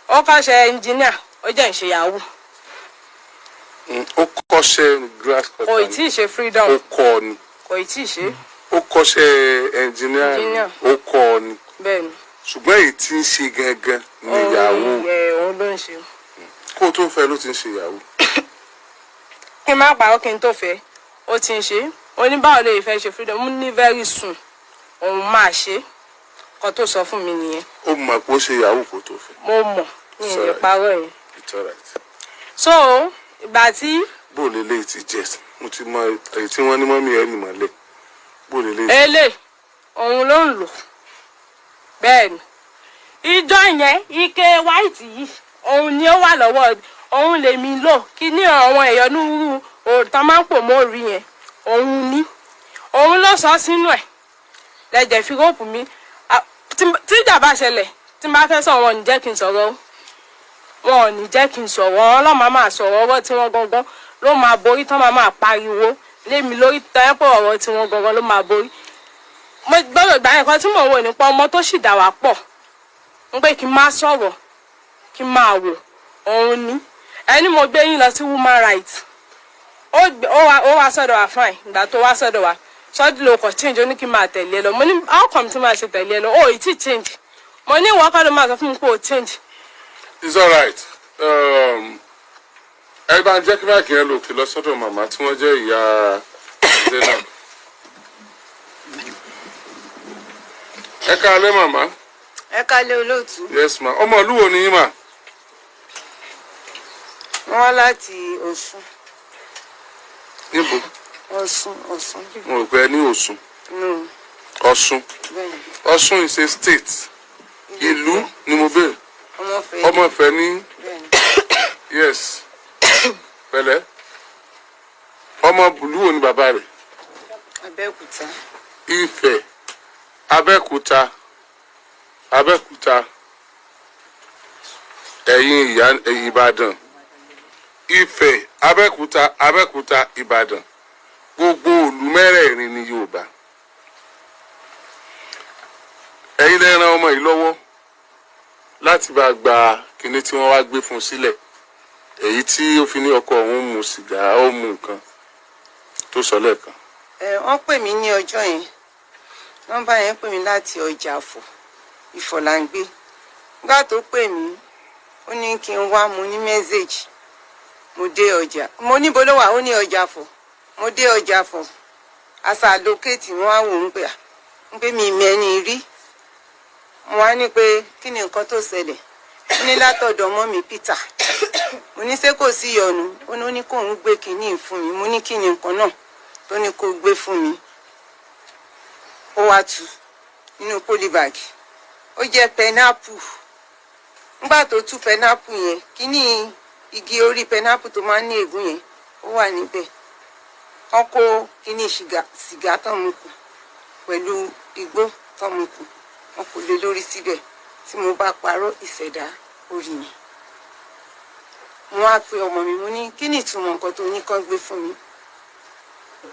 ó kọ́ṣẹ́ engineer, ó jẹ́ ń ṣe yahoo. Ó kọ́ṣẹ́ glass Kò cutter ì tí ì ṣe freedom. Ó kọ́ ọ ni? Kò ì tí ì ṣe. Ó kọ́ṣẹ́ engineer? Engineer. Ó kọ́ ọ ni? Bẹ́ẹ̀ ni. Ṣùgbọ́n èyí tí ń ṣe gangan ni yahoo? Ẹ̀, òun ló ń ṣe. Kó o tó fẹ́ ló ti ń ṣe yahoo? Kí n má parọ́, kí n tó fẹ́ ó ti ń ṣe. Ó ní báwo lè fẹ́ ṣe freedom, ó ní very soon òun máa ṣe. Kan tó sọ fún mi nìyẹn. Ó mọ̀ pé ó ṣe yahoo kó tó fẹ́? Mo mọ̀, mi ì lè Sorry. parọ́ yẹn. It's alright. So ìgbà tí Bó lè lè ti jẹ, mo ti mọ èyí tí wọ́n ní mọ́mí ẹ̀ rì mọ́lẹ̀, bó lè lè? Ele òun ló ń lò bẹ́ẹ̀ ni. Ìjọ yẹn, ike white yìí òun ni ó wà lọ́wọ́ òun lèmi lò kí ní àwọn ẹ̀yọ́nú òòtán máa ń pò mọ́ orí yẹn, òun ní òun ló sọ sínú ẹ̀ lẹ́jẹ̀ fi rope mi. Ah, tí ìjà bá ṣẹlẹ̀, tí n bá fẹ́ sọ̀rọ̀, wọn ò ní jẹ́ kí n sọ̀rọ̀ o. Wọn ò ní jẹ́ kí n sọ̀rọ̀. Ọlọ́mọ máa sọ̀rọ̀, ọwọ́ tí wọ́n gangan ló máa borí tán, máa máa pariwo lémi lórí tẹ́pọ̀, ọ̀rọ̀ tí wọ́n gangan ló máa borí. Mo gbọ́dọ̀ gbà yẹn kan tí mò ń wò nípa ọmọ tó sì dà wá pọ̀ ń pé kí n má sọ̀rọ̀, kí n máa wò òun ní ẹni mo gbé yín lọ sí human rights. Ó wá sọ́dọ̀ wa fine. Ìgbà tó wá sọ́dọ̀ wa sọ́dọ̀ ló kọ̀ change, ó ní kí n máa tẹ̀lé ẹ lọ. Mo ní how come tí máa ṣe tẹ̀lé ẹ lọ, ó ì tí change. Mo ní ìwọ kọ́ ló máa sọ fún mi pé ó change. It's alright. Ẹ bá ń jẹ́ kí báàgì yẹn lòkè lọ sọ́dọ̀ màmá tí wọ́n jẹ́ ìyá Zainab. Ẹ káalẹ́, màmá. Ẹ kálẹ̀, olóòtú. Yes ma. Ọmọ ìlú wo ni yín mà? Wọn wá láti Ọ̀ṣun. Níbo? Ọ̀ṣun, Ọ̀ṣun. Mo rò pé ẹ ní Ọ̀ṣun. No. Ọ̀ṣun. Bẹ́ẹ̀ ni. Ọ̀ṣun is a state. Ìlú ni mo béèrè. Ọmọ Ifẹ̀. Ọmọ Ifẹ̀ ní? Bẹ́ẹ̀ ni. Yes, pẹ̀lẹ́. Ọmọ ìlú wo ni bàbá rẹ̀? Abẹ́òkúta. Ifẹ̀, Abẹ́òkúta, Abẹ́òkúta. Ẹ̀yin ìyá ẹ̀yin Ìbàdàn. Ifẹ̀, Abẹ́òkúta, Abẹ́òkúta, Ìbàdàn, gbogbo ìlú mẹ́rẹ̀ẹ̀rin ní Yorùbá. Ẹ̀yin lẹ ràn ọmọ yìí lọ́wọ́ láti bá gba kinní tí wọ́n wá gbé fún un sílẹ̀, èyí tí ó fi ní ọkọ òun mu sìgá, ó mu nǹkan tó sọ lẹ́ẹ̀kan. Ẹ wọ́n pè mí ní ọjọ́ yẹn, nọ́mbà yẹn pè mí láti ọjà Àfọ̀, Ifọ̀ là ń gbé. Nígbà tó pè mí, ó ní kí n wá, mo ní message. Mo dé ọjà, mo ní bo ló wà, ó ní ọjà Àfọ̀. Mo dé ọjà Àfọ̀, àṣà locate wọn á wò ó pé à ń pé mi mẹ́ni rí. Mo wá ní pé kí ni nǹkan tó ṣẹlẹ̀? Ó ní látọ̀dọ̀ ọmọ mi Peter. Mo ní ṣé kò sí ìyọnu? Ó ní kóun gbé kinní fún mi. Mo ní kí ni nǹkan náà tó ní kó gbé fún mi? Ó wá tu nínú polybag, ó jẹ́ pineapple. Nígbà tó tú pineapple yẹn, kíní igi orí pineapple tó máa ń ní ègún yẹn, ó wà níbẹ̀. Wọ́n kó kíní sìgá tán mu kù pẹ̀lú igbó tán mu kù, wọ́n kò lé lórí síbẹ̀. Tí mo bá parọ́, ìṣẹ̀dá orí mi. Mo wá pe ọmọ mi, mo ní kí ni ìtumọ̀ nǹkan tó ní kán gbé fún mi?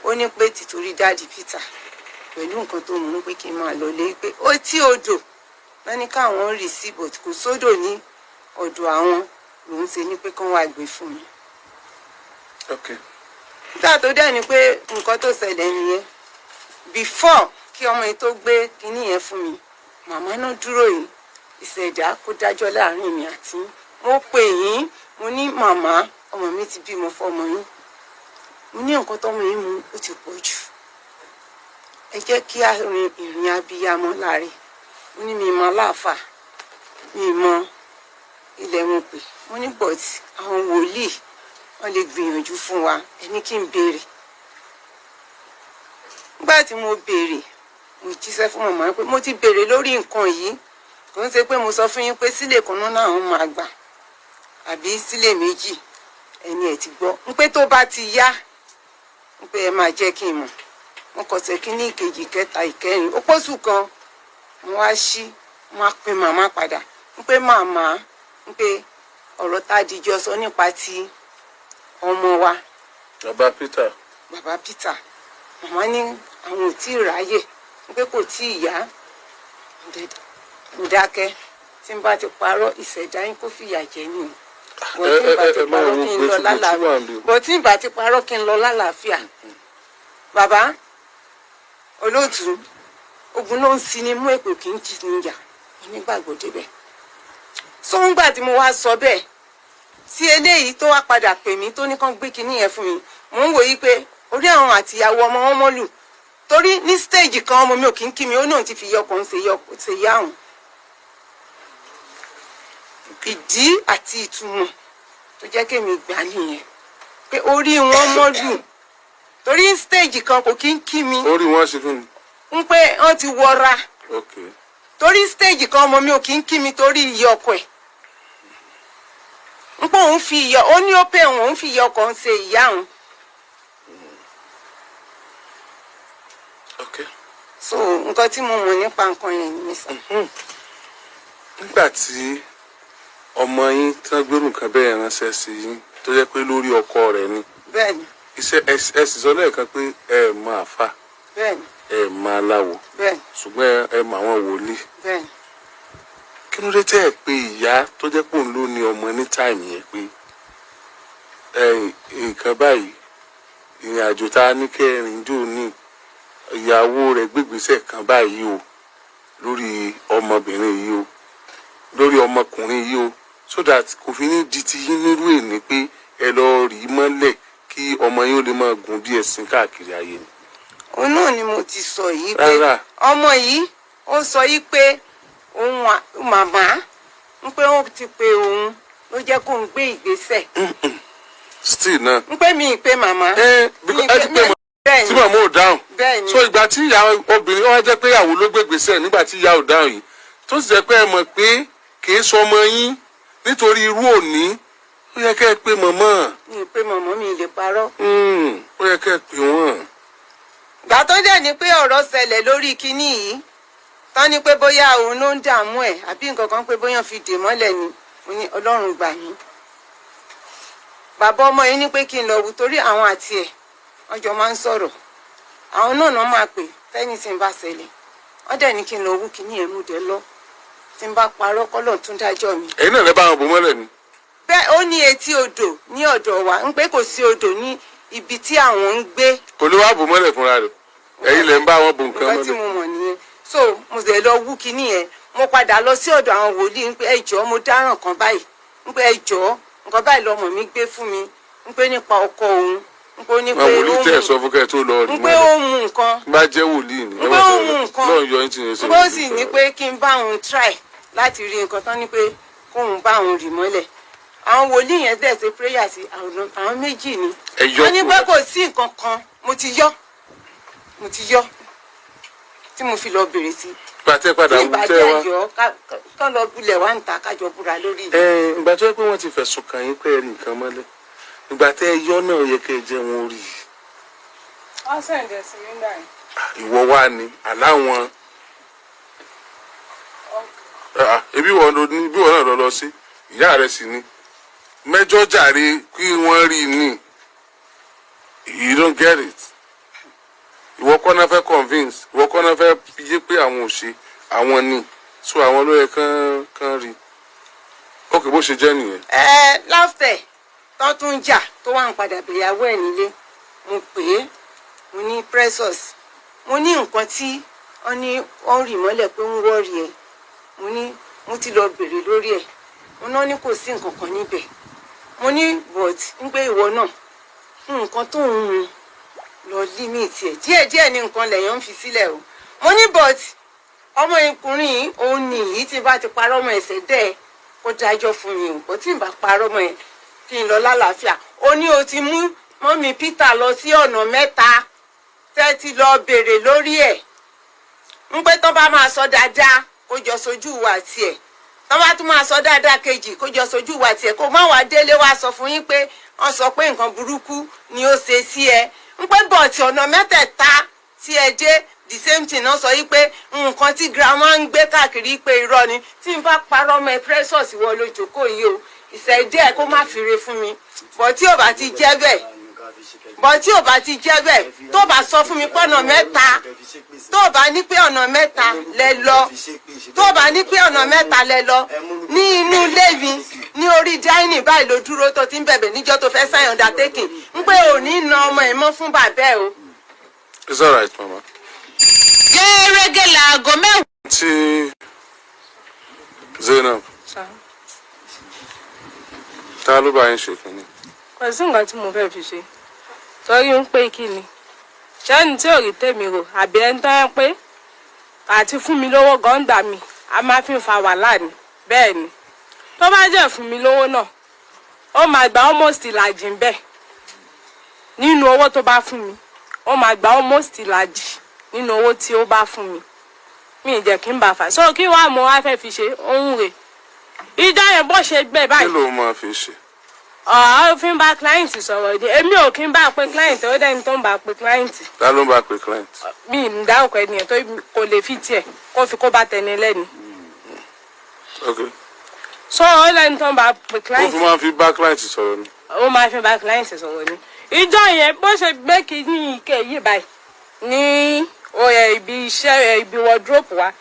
Ó ní pé tìtorí daddy Peter pẹ̀lú nǹkan tó mú pé kí n máa lọ lé, pé ó tí odò wọ́n ní káwọn rì sí, but kò sódò ní ọ̀dọ̀ àwọn, lòún ṣe ní pé kán wá gbé fún mi. Nígbà tó dẹ̀ ni pé nǹkan tó ṣẹlẹ̀ nìyẹn. Before kí ọmọ yìí tó gbé kinní yẹn fún mi, màmá náà dúró yìí, ìṣẹ̀dá kó dájọ́ láàrin mi àti yín. Mo pè yín, mo ní màmá, ọmọ mi ti bímọ fọmọ yín. Mo ní nǹkan tọmọ yín mu ó ti pọ̀ jù, ẹ jẹ́ kí a rin ìrìn abiyamọ láàrin. Mo ní mi mọ aláàfà, mi mọ ilẹ̀ wọn pè. Mo ní but àwọn wòlíì wọ́n lè gbìyànjú fún wa, ẹni kí n béèrè. Nígbà tí mo béèrè, mo jíṣẹ́ fún màmá pé mo ti béèrè lórí nǹkan yìí. Kò ń ṣe pé mo sọ fún yín pé sílè kan náà àwọn máa gbà àbí sílè méjì. Ẹni ẹ̀ ti gbọ́ ń pé tó bá ti yá ń pé ẹ máa jẹ́ kí n mọ̀. Mo kọ̀sẹ̀ kínní, ìkejì, ìkẹta, ìkẹrin, ó pọ̀ṣù kan, mo wá ṣí, mo wá pe màmá padà ń pé màmá, ń pé ọ̀rọ̀ tá a dijọ́ sọ nípa ti ọmọ wa. Bàbá Peter. Bàbá Peter. Màmá ní àwọn ò tí ì ráyè, ń pé kò tí ì yá. Mo dákẹ́. Tí n bá ti parọ́, ìṣẹ̀dá yín kó fìyà jẹ ní o. Bọ̀ tí n bá ti Ẹ máa parọ́, wo kí n lọ pé tuntun wà níbí. lálàáfíà. Bọ̀ tí n bá ti parọ́, kí n lọ lálàáfíà. Bàbá olóòtú, ogun ló ń sin ní mú, èpè kì í jì níyà. Onígbàgbọ́ débẹ̀ sóńgbà tí mo wá sọ bẹ́ẹ̀ sí eléyìí tó wá padà pè mí, tó ní kán gbé kinní yẹn fún mi, mò ń wòye pé orí àwọn àtìyàwó ọmọ wọn mọ́lù, torí ní stage kan ọmọ mi ò kí ń kí mi, ó náà ti fi yọkàn ṣe yá òun. Ìdí àti ìtumọ̀ tó jẹ́ kémi gbà nìyẹn, pé orí wọn mọ́lù, torí stage kan kò kí ń kí mi. Orí wọn ṣe kí ni? Ń pé wọ́n ti wọra. Torí stage kan ọmọ mi ò kí ń kí mi torí iye ọkọ ẹ̀, ń pé òun fi ìyá, ó ní ó pé òun fi ìyá ọkọ ń ṣe ìyá òun. So nǹkan tí mo mọ̀ nípa nǹkan yẹn ni sà. Nígbà tí ọmọ yín tí wọ́n gbérù nǹkan bẹ́ẹ̀ ránṣẹ́ sí yín, tó jẹ́ pé lórí ọkọ rẹ̀ ni. Bẹ́ẹ̀ni. Iṣẹ́ ẹ sì sọ lẹ́ẹ̀kan pé ẹ mọ àfa. Bẹ́ẹ̀ni. Ẹ mọ aláwo. Bẹ́ẹ̀ni. Ṣùgbọ́n ẹ mọ àwọn wòlíì. Bẹ́ẹ̀ni. Kí ló dé tẹ́ ẹ pé ìyá tó jẹ́ pé òun ló ní ọmọ ní time yẹn pé ẹ nǹkan báyìí, ìrìn àjò tá a ní kẹrin jò ní ìyàwó rẹ̀ gbégbèsè kan báyìí o lórí ọmọbìnrin yìí o, lórí ọmọkùnrin yìí o, so that kò fi ní di ti yín nírú èní pé ẹ lọ rí mọ́lẹ̀ kí ọmọ yín ó lè máa gùn bí ẹṣin káàkiri ayé ni? Òun náà ni mo ti sọ yìí pé Rárá. ọmọ yìí, ó sọ yìí pé òun màmá ń pé ó ti pe òun ló jẹ́ kóun gbé ìgbésẹ̀. Still náà. Ń pé mi ì pé màmá. Ẹ Mi ì ẹ ti pé mọ Bẹ́ẹ̀ni. tí màmá ò dáhùn. Bẹ́ẹ̀ni. So ìgbà tí ìyá obìnrin wá jẹ́ pé ìyàwó ló gbégbèsè nígbà tí ìyá ò dáhùn yìí, tó sì jẹ́ pé ẹ mọ̀ pé kì í sọ ọmọ yín, nítorí irú òní ó yẹ kẹ́ ẹ pé màmá. Mi ì pé màmá, mi ì lè parọ́. Ó yẹ kẹ́ ẹ pé wọ́n. Gbà tó dẹ̀ ní pé ọ̀rọ̀ ṣẹlẹ̀ lórí kinní yìí tán, ní pé bóyá òun ló ń dààmú ẹ̀ àbí nǹkan kan, pé bóyá fi dè mọ́lẹ̀ ni, mo ní Ọlọ́run gbà mí. Bàbá ọmọ yìí ní pé kí n lọ wù, torí àwọn àti ẹ̀ wọ́n jọ máa ń sọ̀rọ̀. Àwọn náà náà máa pè tẹ́ni tí ń bá ṣẹlẹ̀. Wọ́n dẹ̀ ní kí n lọ wú kíní ẹ̀, mú dẹ lọ. Tí n bá parọ́, kọ́lọ̀ tún dájọ́ mi. Ẹ̀yin náà lẹ bá wọn bò mọ́lẹ̀ ni. Bẹ́ẹ̀, ó ní etí odò ní ọ̀dọ̀ wa, ń pé kò sí odò ní ibi tí àwọn ń gbé. Kò lè wá bò mọ́lẹ̀ fúnra rẹ̀, ẹ̀yin lẹ ń bá wọn bò nǹkan Nǹkan tí mọ́lẹ̀. mo mọ̀ nìyẹn. So mo sì lọ wú kinní yẹn. Mo padà lọ sí ọ̀dọ̀ àwọn wòlíì ń pé, ẹ jọ̀ọ́, mo dáràn kan báyìí, ń pé ẹ jọ̀ọ́, nǹkan báyìí lọmọ mi gbé fún mi, ń pé nípa ọkọ òun, ń pé ó ní pé Àwọn wòlíì ó tẹ́ ẹ̀ mú sọ fún kẹ́ ẹ tó lọ rí ń pé mọ́lẹ̀. ó mú nǹkan. Bá jẹ́ wòlíì ni. Ń pé ó mú nǹkan. Náà yọ ẹ́ tí yẹn ṣe. Ń pé ó sì ní pé kí n bá òun try láti rí nǹkan tán, ní pé kóun bá òun rì mọ́lẹ̀. Àwọn wòlíì yẹn dẹ̀ ṣe prayer sí àwọn méjì ni. Ẹ yọ Wọ́n ní kúrò. pé kò sí nǹkan kan. Mo ti yọ, mo ti yọ tí mo fi lọ bèrè sí. Gbàtẹ́ padà Tí wù ìbá tẹ́ jẹ́ wá. yọ kán lọ bulẹ̀ wá ń ta, kájọ búra lórí yìí. Ẹ ìgbà tó yẹ pé wọ́n ti fẹ̀sùn kàn yín pé ẹ rí nǹkan mọ́lẹ̀, ìgbà tẹ́ ẹ yọ náà yẹ kẹ́ ẹ jẹ́ wọn rí i. Wọ́n send ẹ̀ sí mi nígbà yẹn. Ìwọ wá ní aláwọn. Ah, ebi wọn ló ní bí wọn náà lọ lọ sí ìyá rẹ sì ni mẹ́jọ jàre kí wọ́n rí i ní. You don't get it. Ìwọ kọ́ náà fẹ́ convince, ìwọ kọ́ náà fẹ́ fi yé pé àwọn ò ṣe, àwọn ni. So àwọn ló yẹ kán kán rí. Ok, bó ṣe jẹ́ nìyẹn. Ẹ láfẹ̀ tó tún jà, tó wà ń padà bẹ̀yàwó ẹ̀ nílé, mo pè é, mo ní, "Precious," mo ní, "nǹkan tí wọ́n ní wọ́n rì mọ́lẹ̀ pé ń wọ́ọ̀rì ẹ̀," mo ní, "mo ti lọ bèrè lórí ẹ̀." Mo náà ní kò sí nǹkan kan níbẹ̀. Mo ní, "But ń pé ìwọ náà, nǹkan tó ń mu lọ limit ẹ̀ díẹ̀díẹ̀ ní nǹkan lẹ̀yàn ń fi sílẹ̀ o." Mo ní, "But ọmọ ọkùnrin yìí, òun ni yìí, tí bá ti parọ́ ọmọ ẹ̀sẹ̀ dẹ́ ẹ, kó dájọ́ fún mi o. Kò tí ì bá parọ́ ọmọ ẹ̀, kí n lọ lálàáfíà." Ó ní o ti mú mummy Peter lọ sí ọ̀nà mẹ́ta tẹ́ ti lọ béèrè lórí ẹ̀, ń pé tán bá máa sọ dáadáa, kó jọ sojú wa tiẹ̀, tán bá tún máa sọ dáadáa kejì, kó jọ sojú wa tiẹ̀, kó má wàá délé wá sọ fún yín pé wọ́n sọ pé nǹkan burúkú ni ó ṣe sí ẹ. Ń pé but ọ̀nà mẹ́tẹ̀ẹ̀ta tí ẹ dé, the same thing náà sọ yí, pé nǹkan tí grandma ń gbé káàkiri pé irọ́ ni. Tí n bá parọ́ ọmọ ẹ, Precious, wọ lójókòó yìí o, ìṣẹ̀dí ẹ̀ kó má fi re fún mi. But tí ò bá ti jẹ́ bẹ́ẹ̀, but tí ò bá ti jẹ́ bẹ́ẹ̀, tó bá sọ fún mi pé ọ̀nà mẹ́ta, tó bá ní pé ọ̀nà mẹ́ta lẹ lọ, tó bá ní pé ọ̀nà mẹ́ta lẹ lọ, ní inú ilé mi, ní orí dining báyìí ló dúró tó ti ń bẹ̀bẹ̀ níjọ́ tó fẹ́ sign undertaking, ń pé òní na ọmọ ẹ̀ mọ́ fún bàbá ẹ̀ o. It's alright, mama. Gẹ́rẹ́gẹ́ láago 10. Tí Zainab, ta ló bá yín ṣe kínní? Kò sí nǹkan tí mo fẹ́ fi ṣe, torí ń pé kí ni ṣẹ́ni tí ò rí tèmi rò, àbí ẹni tó yẹn pé àti fún mi lówó gan gbà mí, a máa fi ń fa wàhálà ni. Bẹ́ẹ̀ ni, tó bá jẹ́ fún mi lówó náà, ó máa gba almost ìlàjì ń bẹ̀ nínú owó tó bá fún mi. Ó máa gba almost ìlàjì nínú owó tí ó bá fún mi. Mi ì jẹ́ kí n bá fà so kí wàá mo wá fẹ́ fi ṣe ohun rè ìjọ yẹn bó ṣe gbẹ Kí báyìí. ló máa fi ṣe? Ọ̀hún fi ń bá client sọ̀rọ̀ ni. Èmi ò kí ń bá pe client, ó dẹ́ni tó ń bá pe client. Ta ló ń bá pe client? Mi ì dárúkọ ènìyàn tó kò lè fi tiẹ̀ kó fi kó bá tẹni lẹ́ni. Ok. So ó lẹ́ni tó ń bá pe Ó client. fi máa fi bá client sọ̀rọ̀ ni? Ó máa fi bá client sọ̀rọ̀ ni. Ìjọ yẹn bó ṣe gbé kínní ike yìí báyìí ní oyè ibi iṣẹ́, ibi wardrobe wa,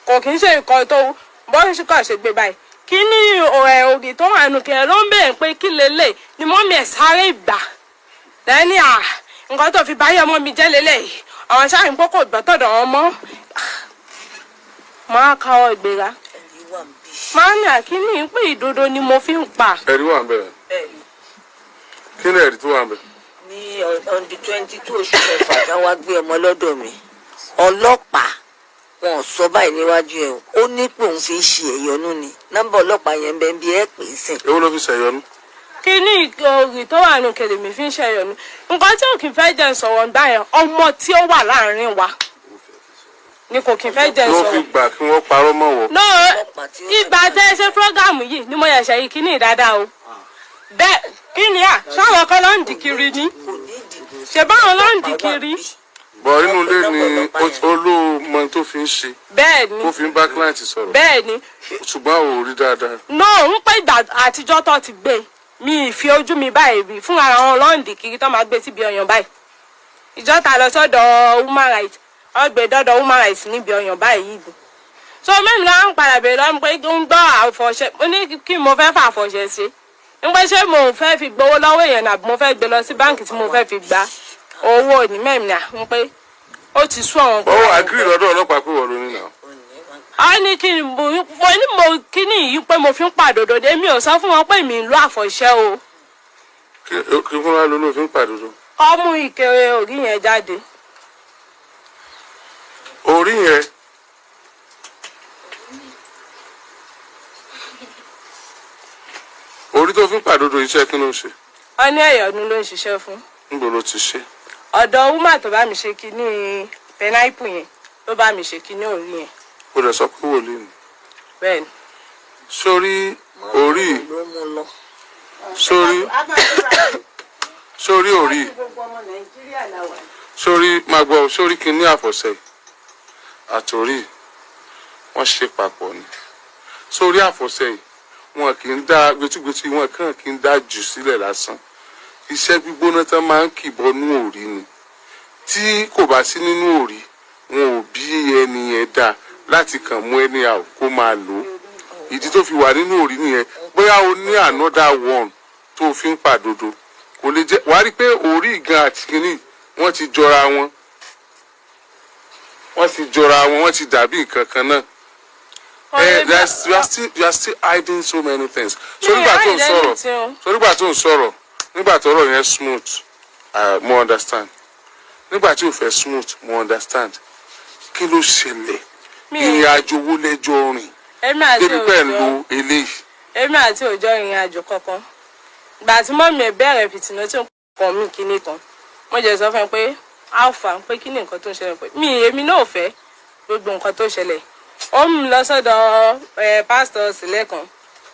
kò kí ń ṣe nǹkan tó bó ṣe kàn ṣe gbé báyìí, kíní ògì tó wà nù kẹ̀ ló ń bèèrè pé kí lélẹ̀ ni. Mummy ẹ̀ sáré gbà lẹ́ni à nǹkan tó fi báyọ̀ ọmọ mi jẹ́ lélẹ̀ àwọn ṣáà ń pọ́ kò gbọ́ tọ̀dọ̀ wọn mọ́, máa káwọ́ ìgbéra. Ẹ̀rí wà ń bí. Máa ní àkíní pé ìdodo ni mo fi ń pa. Ẹ̀rí wà ń bẹ̀rẹ̀. Bẹ́ẹ̀ni. Kí ni ẹ̀rí tó wà ń bẹ̀? Ní on the 22 oṣù kẹfà tí wọ́n gbé ọmọ lọ́dọ̀ mi, ọlọ́pàá wọn ò sọ báyìí níwájú ẹ̀ o. Ó ní pé òun fi ń ṣe ẹ̀yọ́nú ni. Nọ́mbà ọlọ́pàá yẹn ń bẹ bí ẹ pè é sìn. Èwo ló fi ṣẹ̀yọnú? Kíní òrì tó wà nù kèlè mi fi ń ṣẹyọnu. Nǹkan tí ò kì í fẹ́ jẹ́ ń sọ̀rọ̀ ńgbà yẹn, ọmọ tí ó wà láàrin wa ni kò kì í fẹ́ jẹ́ ń Ló fi sọ̀rọ̀. gbà kí wọ́n parọ́ mọ́ wọ. No, ìgbà tẹ́ ẹ ṣe program yìí ni mo yẹ̀ṣẹ̀ yìí kíní dáadáa o. Bẹ́ẹ̀ kí ni à ṣáwọn kan ló ń dì kiri ni? Kò ní ìdìbò. Ṣe báwọn ló ń dì kiri? Bọ̀ inú ilé ni olóòmọ tó fi ń ṣe. Bẹ́ẹ̀ ni. Tó fi ń bá client sọ̀rọ̀. Bẹ́ẹ̀ ni. Ṣùgbọ́n ò rí dáadáa. No, ń pẹ́ ìgbà àtijọ́ tó ti gbé Mi ì fi ojú mi báyìí rí fún ara wọn lọ́ǹdì kiri tó máa gbé síbi ọyàn báyìí. Ìjọ ta lọ sọ́dọ̀ human rights, wọ́n gbé dọ́dọ̀ human rights níbi ọyàn báyìí yìí. So mẹ́mi náà ń padà bèèrè lọ́mú pé ń gbọ́ àfọ̀ṣẹ. Mo ní kí mo fẹ́ fà àfọ̀ṣẹ ṣe, ń pẹ́ ṣé mo fẹ́ fi gbowó lọ́wọ́ èèyàn nàbí mo fẹ́ gbé lọ sí báǹkì tí mo fẹ́ fi gba owó ní. Mẹ́mi náà ń pé ó ti sú àwọn. Ó agree lọ́dọ̀ ọlọ́pàá pé wọ́n ló ní náà. A ní kí n mo ní mo kíní yìí pé mo fi ń pàdòdò dé. Mi ò sọ fún wọn pé mi ń lo àfọ̀ṣẹ o. Kí fún wa ló ló fi ń pàdòdò? Ọmú ike orí yẹn jáde. Orí yẹn, orí tó fi ń pàdòdò, iṣẹ́ kí ló ń ṣe? Ọ ní ẹ̀yọ̀nù ló ń ṣiṣẹ́ fún. Níbo ló ti ṣe? Ọ̀dọ̀ woman tó bá mi ṣe kíní pineapple yẹn ló bá mi ṣe kíní orí yẹn. Ó lè sọ pé wòlíì ni? Bẹ́ẹ̀ ni. Sórí orí Ló mú lọ. Sórí orí, Gbogbo ọmọ Nàìjíríà la wà. sórí, máa gbọ́, sórí kíní àfọ̀ṣẹ àtòrí, wọ́n ṣe papọ̀ ni. Sórí àfọ̀ṣẹ yìí, wọn kì í dá gbẹtúgbẹtú, wọn kàn kì í dá jù sílẹ̀ lásán. Iṣẹ́ gbígbóná tán máa ń kì bọnú òrí ni. Tí kò bá sí nínú òrí, wọn ò bí ẹni yẹn dá láti kàn mú ẹni àwò kó máa lò ó. Ìdí tó fi wà nínú òrí nìyẹn. Bóyá o ní another one tó fi ń pàdodo, kò lè jẹ́. Wàá rí i pé orí gan àti kínní, wọ́n ti jọra wọn, wọ́n ti jọra wọn, wọ́n ti dàbí nǹkan kan náà. You are still hiding so many things. So Mi nígbà tó ń hide sọ̀rọ̀ anything o. so nígbà tó ń sọ̀rọ̀, nígbà tó ọ̀rọ̀ yẹn smooth, mo understand. Nígbà tí ò fẹ́ smooth, mo understand. Kí ló ṣẹlẹ̀? Mi Ìrìn àjò wo lẹ́jọ́ rìn Èmi àti débi pẹ́ ń òjò lo eléyìí? Èmi àti òjò ìrìn àjò kankan. Ìgbà tí mummy ẹ̀ bẹ̀rẹ̀ fìtìnà tí ó kàn mí kíní kan, mo jẹ́ sọ fún ẹ pé alpha, pé kí ni nǹkan tó ń ṣẹlẹ̀, pé mi èmi náà ò fẹ́ gbogbo nǹkan tó ṣẹlẹ̀. Ó mú mi lọ sọ́dọ̀ ẹ pásítọ̀ sílẹ̀ kan.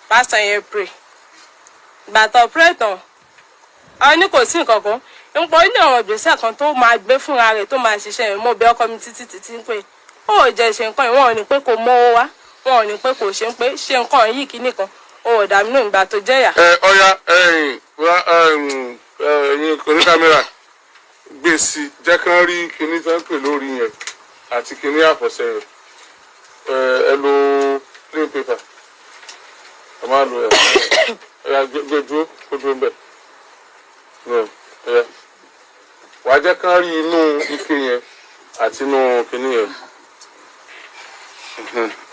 Pásítọ̀ yẹn pray. Ìgbà tó pray tán, ọ ní kò sí nǹkan kan, ń pọ̀ ní àwọn ìgbésẹ̀ kan tó máa gbé fúnra rẹ̀ tó máa ṣiṣẹ́ yẹn. Mo bẹ ọkọ mi títí títí pé ó jẹ́ ṣe nǹkan yìí. Wọn ò ní pé kò mọ́wó wá, wọn ò ní pé kò ṣe ń pé ṣe nǹkan yìí kíní kan. Ó ò dà mí nù ìgbà tó jẹ́yà. Ẹ ọya, ẹyìn ẹyìn oní kámẹ́rà, gbé sí, jẹ́ kán rí kinní tó ń pè lórí yẹn àti kinní àfọ̀ṣẹ yẹn. Ẹ lo plain paper, ẹ má lo ẹ. Ẹ gbé dúró, kó dúró ń bẹ̀. Ẹ wàá jẹ́ kán rí inú ike yẹn àti inú kinní yẹn.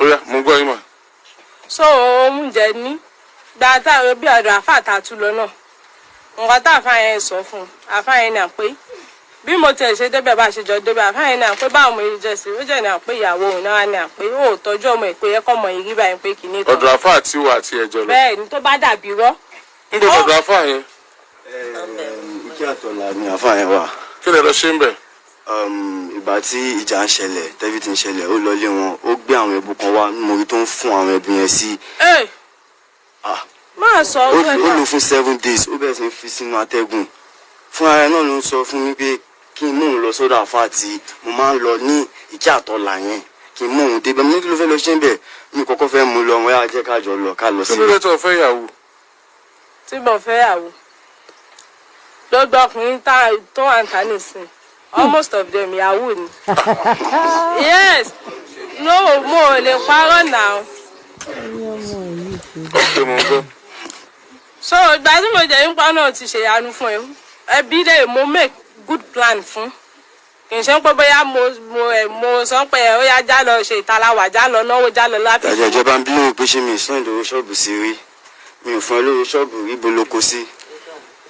Ó yá, mo gbọ́ yín mà. So oúnjẹ ní gba táwọn bí ọ̀dọ̀ àfáà tá a tún lọ náà, nǹkan tá àfáà yẹn sọ fún un, àfáà yẹn náà pé bí mo tẹ̀ ṣe débẹ̀, bá ṣe jọ débẹ̀, àfáà yẹn náà pé báwo mo ṣe jẹ sí, ó jẹ́ náà pé ìyàwó òun náà náà pé ó tọ́jú ọmọ ìpè yẹ kọ́mọ yìí rí báyìí, pé kìíní kan. Ọ̀dọ̀ àfáà tí wà àti ẹ̀jọ̀ lọ? Bẹ́ẹ̀ ni, tó bá dàbí rọ́. Ń gbọ́dọ̀ ọ̀dọ̀ àfáà yẹn? Ike àtọ̀là ni àfáà yẹn wà. Kí lẹ lọ ṣe ń bẹ̀? Ìgbà tí ìjà ń ṣẹlẹ̀, tẹ́fí ti ń ṣẹlẹ̀, ó lọlé wọn, ó gbé àwọn ẹbú kan wá. Mo rí tó ń fún àwọn ẹbí yẹn sí. Ẹ Ah, máa sọ ó ọgbẹ́ ó náà. lò fún 7 days, ó bẹ̀rẹ̀ sí ń fi sínú atẹ́gùn. Fún ara ẹ̀ náà ló ń sọ fún mi pé kí n mú òun lọ sọ́dọ̀ àfáà tí mo máa ń lọ ní Ike àtọ̀là yẹn, kí n mú òun débẹ̀. Mo ní kí ló fẹ́ lọ ṣe ń bẹ̀? Mi kọ́kọ́ fẹ́ mú lọ, wọn yà jẹ́ ká jọ lọ, ká lọ Kí ló síbẹ̀. dé tó fẹ́ yàwó? Tí mo fẹ́ yàwó, gbogbo ọkùnrin tó wà ń ta nísìn, almost of them yahoo ni. Yes, no, mo ò lè parọ́ náà. Ok, mo ń gbọ́. So ìgbà tí mo jẹ́ nípa náà ti ṣèyanu fún ẹ, ẹbí lè mo make good plan fún. Kì í ṣe pé bóyá mo sọ pé ó yá, já lọ ṣe ìtaláwà, já lọ náwó, já lọ láti. Ìdájọ́ ìjọba ń bí lóhùn pé ṣé mi ì sàn ìdòwò ṣọ́ọ̀bù sí rí? Mi ò fún ẹ lówó ṣọ́ọ̀bù rí, ibo ló kó sí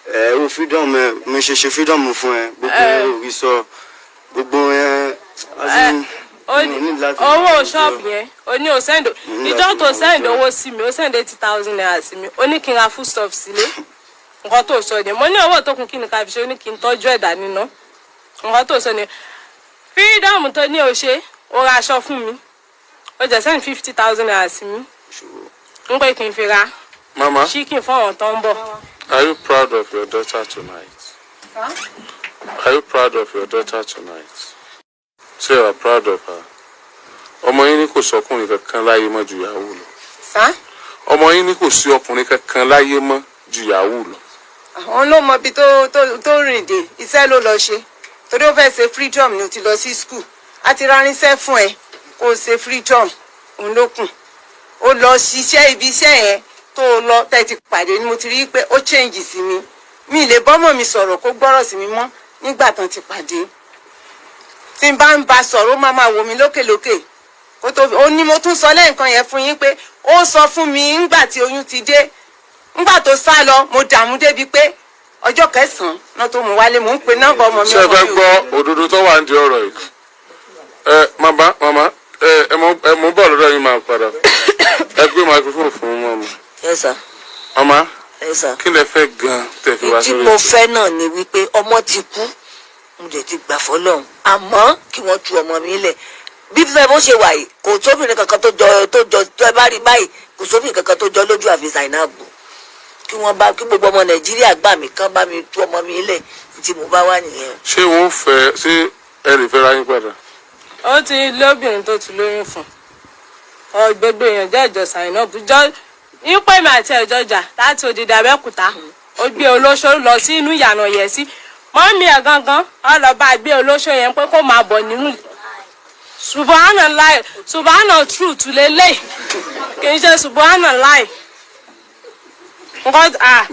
ẹ? O freedom ẹ, mo ṣe ṣe freedom fún ẹ, gbogbo ẹ ò rí sọ, gbogbo ẹ as in, mi ò ní láti- Owó ṣọ́ọ̀bù yẹn o ní o send. ní Ìjọ láti tó máa send jẹun. owó sí mi, o send ₦80,000 sí mi, ó ní kí n ra foodstuff sílé. Nǹkan tó sọ ni mo ní owó tó kún, kí ni ká fi ṣe? Ó ní kí n tọ́jú ẹ̀dá níná. Nǹkan tó sọ ni freedom tó ní o ṣe, o ra aṣọ fún mi, o jẹ́ send ₦50,000 sí mi, ń pé kí n fi ra Mama, chicken fún àwọn tó ń bọ̀. are you proud of your daughter tonight? Are you proud of your daughter tonight? Say you are proud of her. Ọmọ yín ní kò sọkùnrin kankan láyé mọ́ ju ìyàwó lọ. Sá. Ọmọ yín ní kò sí ọkùnrin kankan láyé mọ́ ju yahoo lọ. Àwọn ló mọ ibi tó rìn dé. Iṣẹ́ ló lọ ṣe torí ó fẹ́ ṣe freedom ni. Ó ti lọ sí school, a ti ránṣẹ́ fún ẹ kó o ṣe freedom, òun ló kùn. Ó lọ ṣiṣẹ́. Ibi iṣẹ́ yẹn tó o lọ tẹ́ ti pàdé ni mo ti rí i pé ó change sí mi. Mi lè bọ́mọ̀ mi sọ̀rọ̀ kó gbọ́rọ̀ sí mi mọ́ nígbà tán ti pàdé. Tí n bá ń ba sọ̀rọ̀, ó máa máa wò mí lókèlókè kó tó. Ó ní mo tún sọ lẹ́ẹ̀kan yẹn fún yín pé ó sọ fún mi ńgbà tí oyún ti dé, ńgbà tó sá lọ, mo dààmú débi pé ọjọ́ kẹsàn-án náà tó mú wálé, mò ń pe nọ́mbà ọmọ mi. Ṣé ẹ ọmọ fẹ́ mi ò gbọ́ òdodo tó wà ní ọ̀rọ̀ yìí? Ẹ màmá, màmá, ẹ mọ bọ́ọ̀lù lọ́dọ̀ yín, máa padà. Ẹ gbé microphone fún mọ́mọ́. Yes sir. Màmá, Yes sir. kí lẹ fẹ́ gan tẹ́ fi wá Tí sórí mo ètò? fẹ́ náà ni wípé ọmọ ti kú, mo dẹ̀ ti gbà fọlọ́run, àmọ́ kí wọ́n tú ọmọ mi lẹ̀. Bí fẹ́ bó ṣe wà yìí, kò sóbìnrin kankan tó jọ tó ẹ bá rí báyìí, kò sóbìnrin kankan tó jọ lójú àfi Zainab. Kí wọ́n bá kí gbogbo ọmọ Nàìjíríà gbà mí, kán bá mi tú ọmọ mi lẹ̀. Tí mo bá wà nìyẹn. Ṣé wọn fẹ́, ṣé ẹ lè fẹ́ra yín padà? Ó ti lóbìnrin tó ti lóyún fún ọ. Gbogbo èèyàn jẹ́ ìjọ Zainab jọ ìpè mi àti ẹ̀jọ̀ jà láti òdìdí Abẹ́òkúta. Ó gbé olóṣó lọ sí inú ìyànà yẹ̀ sí mọ́mí ẹ̀ gangan. Ó lọ bá gbé olóṣó yẹn pé kó máa bọ̀ nínú. Subhanallah, subhana truth lélẹ̀, kì í ṣe subhanallah. Nǹkan ah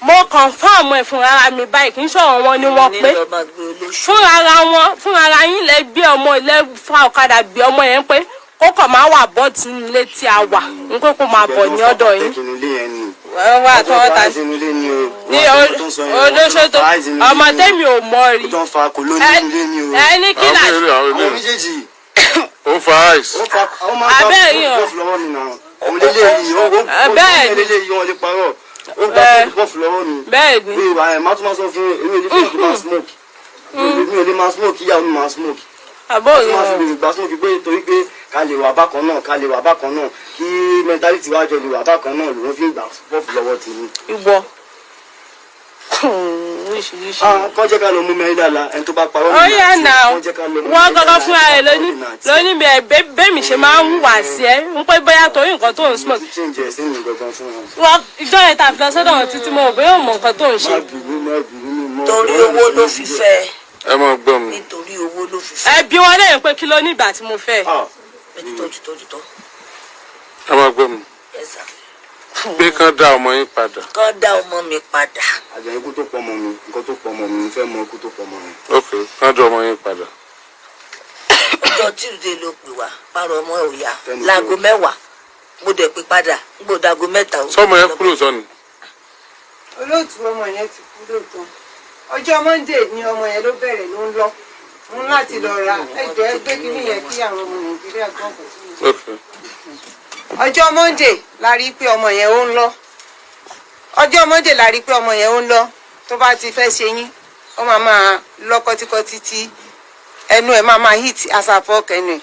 mo confirm ẹ̀ fún ara mi báyìí, kì í ṣọ̀rọ̀ wọn ni wọ́n ní pé lọ́ọ́ máa gbé olóṣù. Fúnra ara wọn, fúnra ara yín lẹ gbé ọmọ, lẹ fa ọ̀kadà gbé ọmọ yẹn pé kó kàn máa wà bọ́ tí ilé tí a wà ń pé kó máa bọ̀ ní ọ̀dọ̀ yín. Inú ilé yẹn ni. Wọ́n wà tó wọ́n ta Inú ilé ni o. ní olóṣó tó ọmọ tẹ́mi ò mọ̀ rí. Tó ń fa kò ló ní inú ilé ni o. Ẹ ní kí là Àwọn ilé, àwọn Àwọn ilé méjèèjì. ó ń fa ice. Ó fa, ó máa ń fa Abẹ́ yìí o. bọ́ọ̀fù lọ́wọ́ mi náà. Òun lélẹ̀ yìí, ó Bẹ́ẹ̀ ni. lélẹ̀ yìí, wọ́n lè parọ́. Ó gba bọ́ọ̀fù lọ́wọ́ mi. Bẹ́ẹ̀ ni. Bí ìwà ẹ̀ máa tún máa sọ fún èmi, ò lè fẹ́ kí máa smoke. Mi ò lè máa smoke, kíyàwó mi máa smoke. Àbó Ó máa fi lè gba smoke pé torí pé ká lè wà bákan náà, ká lè wà bákan náà, kí mentality wa jọ lè wà bákan náà lòun fi ń gbà bọ́ọ̀fù lọ́wọ́ tèmi. Ìwọ oríṣiríṣi. Ah, kọ́ jẹ́ ká lọ mú mẹ́rin dáadáa, ẹni tó bá parọ́ Ó yà nà kọ́ jẹ́ ká lọ mú wọ́n mẹ́rin gangan dáadáa, fúnra rẹ̀ lóní lóní bẹ́ẹ̀ bẹ́ẹ̀mi ṣe máa ń hùwà sí ẹ ń pé bóyá torí nǹkan tó ń smoke. Change ẹ̀ sínú gangan fún wọn. Wọ́n ìjọ yẹn tàbí lọ sọ́dọ̀ wọn títí mo ò bóyá ò mọ nǹkan tó ń ṣe. Má bínú, má bínú, mi mọ́. Torí owó ló fi fẹ́. Ẹ máa gbọ́ mi. Nítorí owó ló fi fẹ́. Ẹ bí wọn lẹ́yìn pé kí ló ní ìgbà tí mo fẹ́. Ah, Títọ́ títọ́ títọ́. Ẹ máa gbọ́ mi. Yes sir. Pé kán dá ọmọ yín padà. Kán dá ọmọ mi padà. Àjà ikú tó pọ̀ mọ́ mi, nǹkan tó pọ̀ mọ́ mi, mo fẹ́ mọ ikú tó pọ̀ mọ́ mi. Ok, kán dá ọmọ yín padà. Ọjọ́ Tuesday ló pè wá pàrọ̀ ọmọ ò yá láago 10. Mo dẹ̀ pé padà ń gbọ́dọ̀ aago 3. Sọmọ yẹn kúrò sọ ni. Olóòtú, ọmọ yẹn ti kú lóòótọ́. Ọjọ́ Monday ni ọmọ yẹn ló bẹ̀rẹ̀, ló ń lọ mú láti lọ ra ẹjọ́ ẹgbẹ́ kínní yẹn kí àwọn ọmọ Nàìjíríà gbọ́ kò sí mi. Ok. Ọjọ́ Monday la rí pé ọmọ yẹn ó ń lọ. Ọjọ́ Monday la rí pé ọmọ yẹn ó ń lọ. Tó bá ti fẹ́ ṣe yín, ó máa máa lọ kọ́tíkọ́tí tí ẹnu ẹ̀ máa máa hit asapọ̀ kẹnu ẹ̀.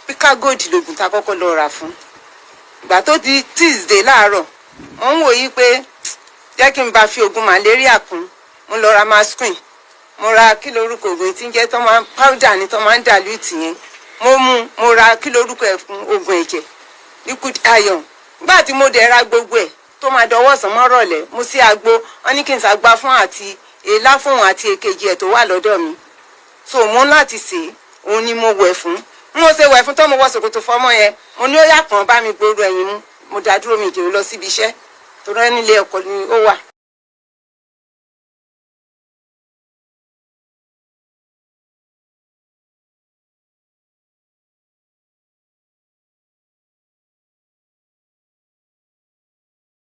Picagod lògùn tá a kọ́kọ́ lọ rà fún. Ìgbà tó di Tuesday láàárọ̀, mo ń wò yí pé jẹ́ kí n bá fi oògùn malaria kún. Mo lọ ra masquin, mo ra kí lorúkọ oògùn tí ń jẹ́ tó máa ń powder ni, tó máa ń dilute yẹn. Mo mú, mo ra kí lorúkọ ẹ̀ fún, oògùn ẹ̀jẹ̀, liquid iron. Nígbà tí mo dẹ̀ ra gbogbo ẹ̀ tó máa dọwọ́ ọ̀sán mọ́rọ̀lẹ́, mo sí agbo wọn ní kí n ṣàgbá fún àti èélá fún òun àti èkejì ẹ̀ tó wà lọ́dọ̀ mi. So mo ń láti sè é, òun ni mo wẹ̀ fún. N mo ṣe wẹ̀ fún tó, mo wọ ṣòkòtò fọmọ yẹn, mo ní ó yà kàn bá mi gbòòrò ẹ̀yìn mú. Mo dá dúró, mi ìjòyè lọ síbi iṣẹ́ torí ẹni ilé ẹ̀kọ́ ni ó wà.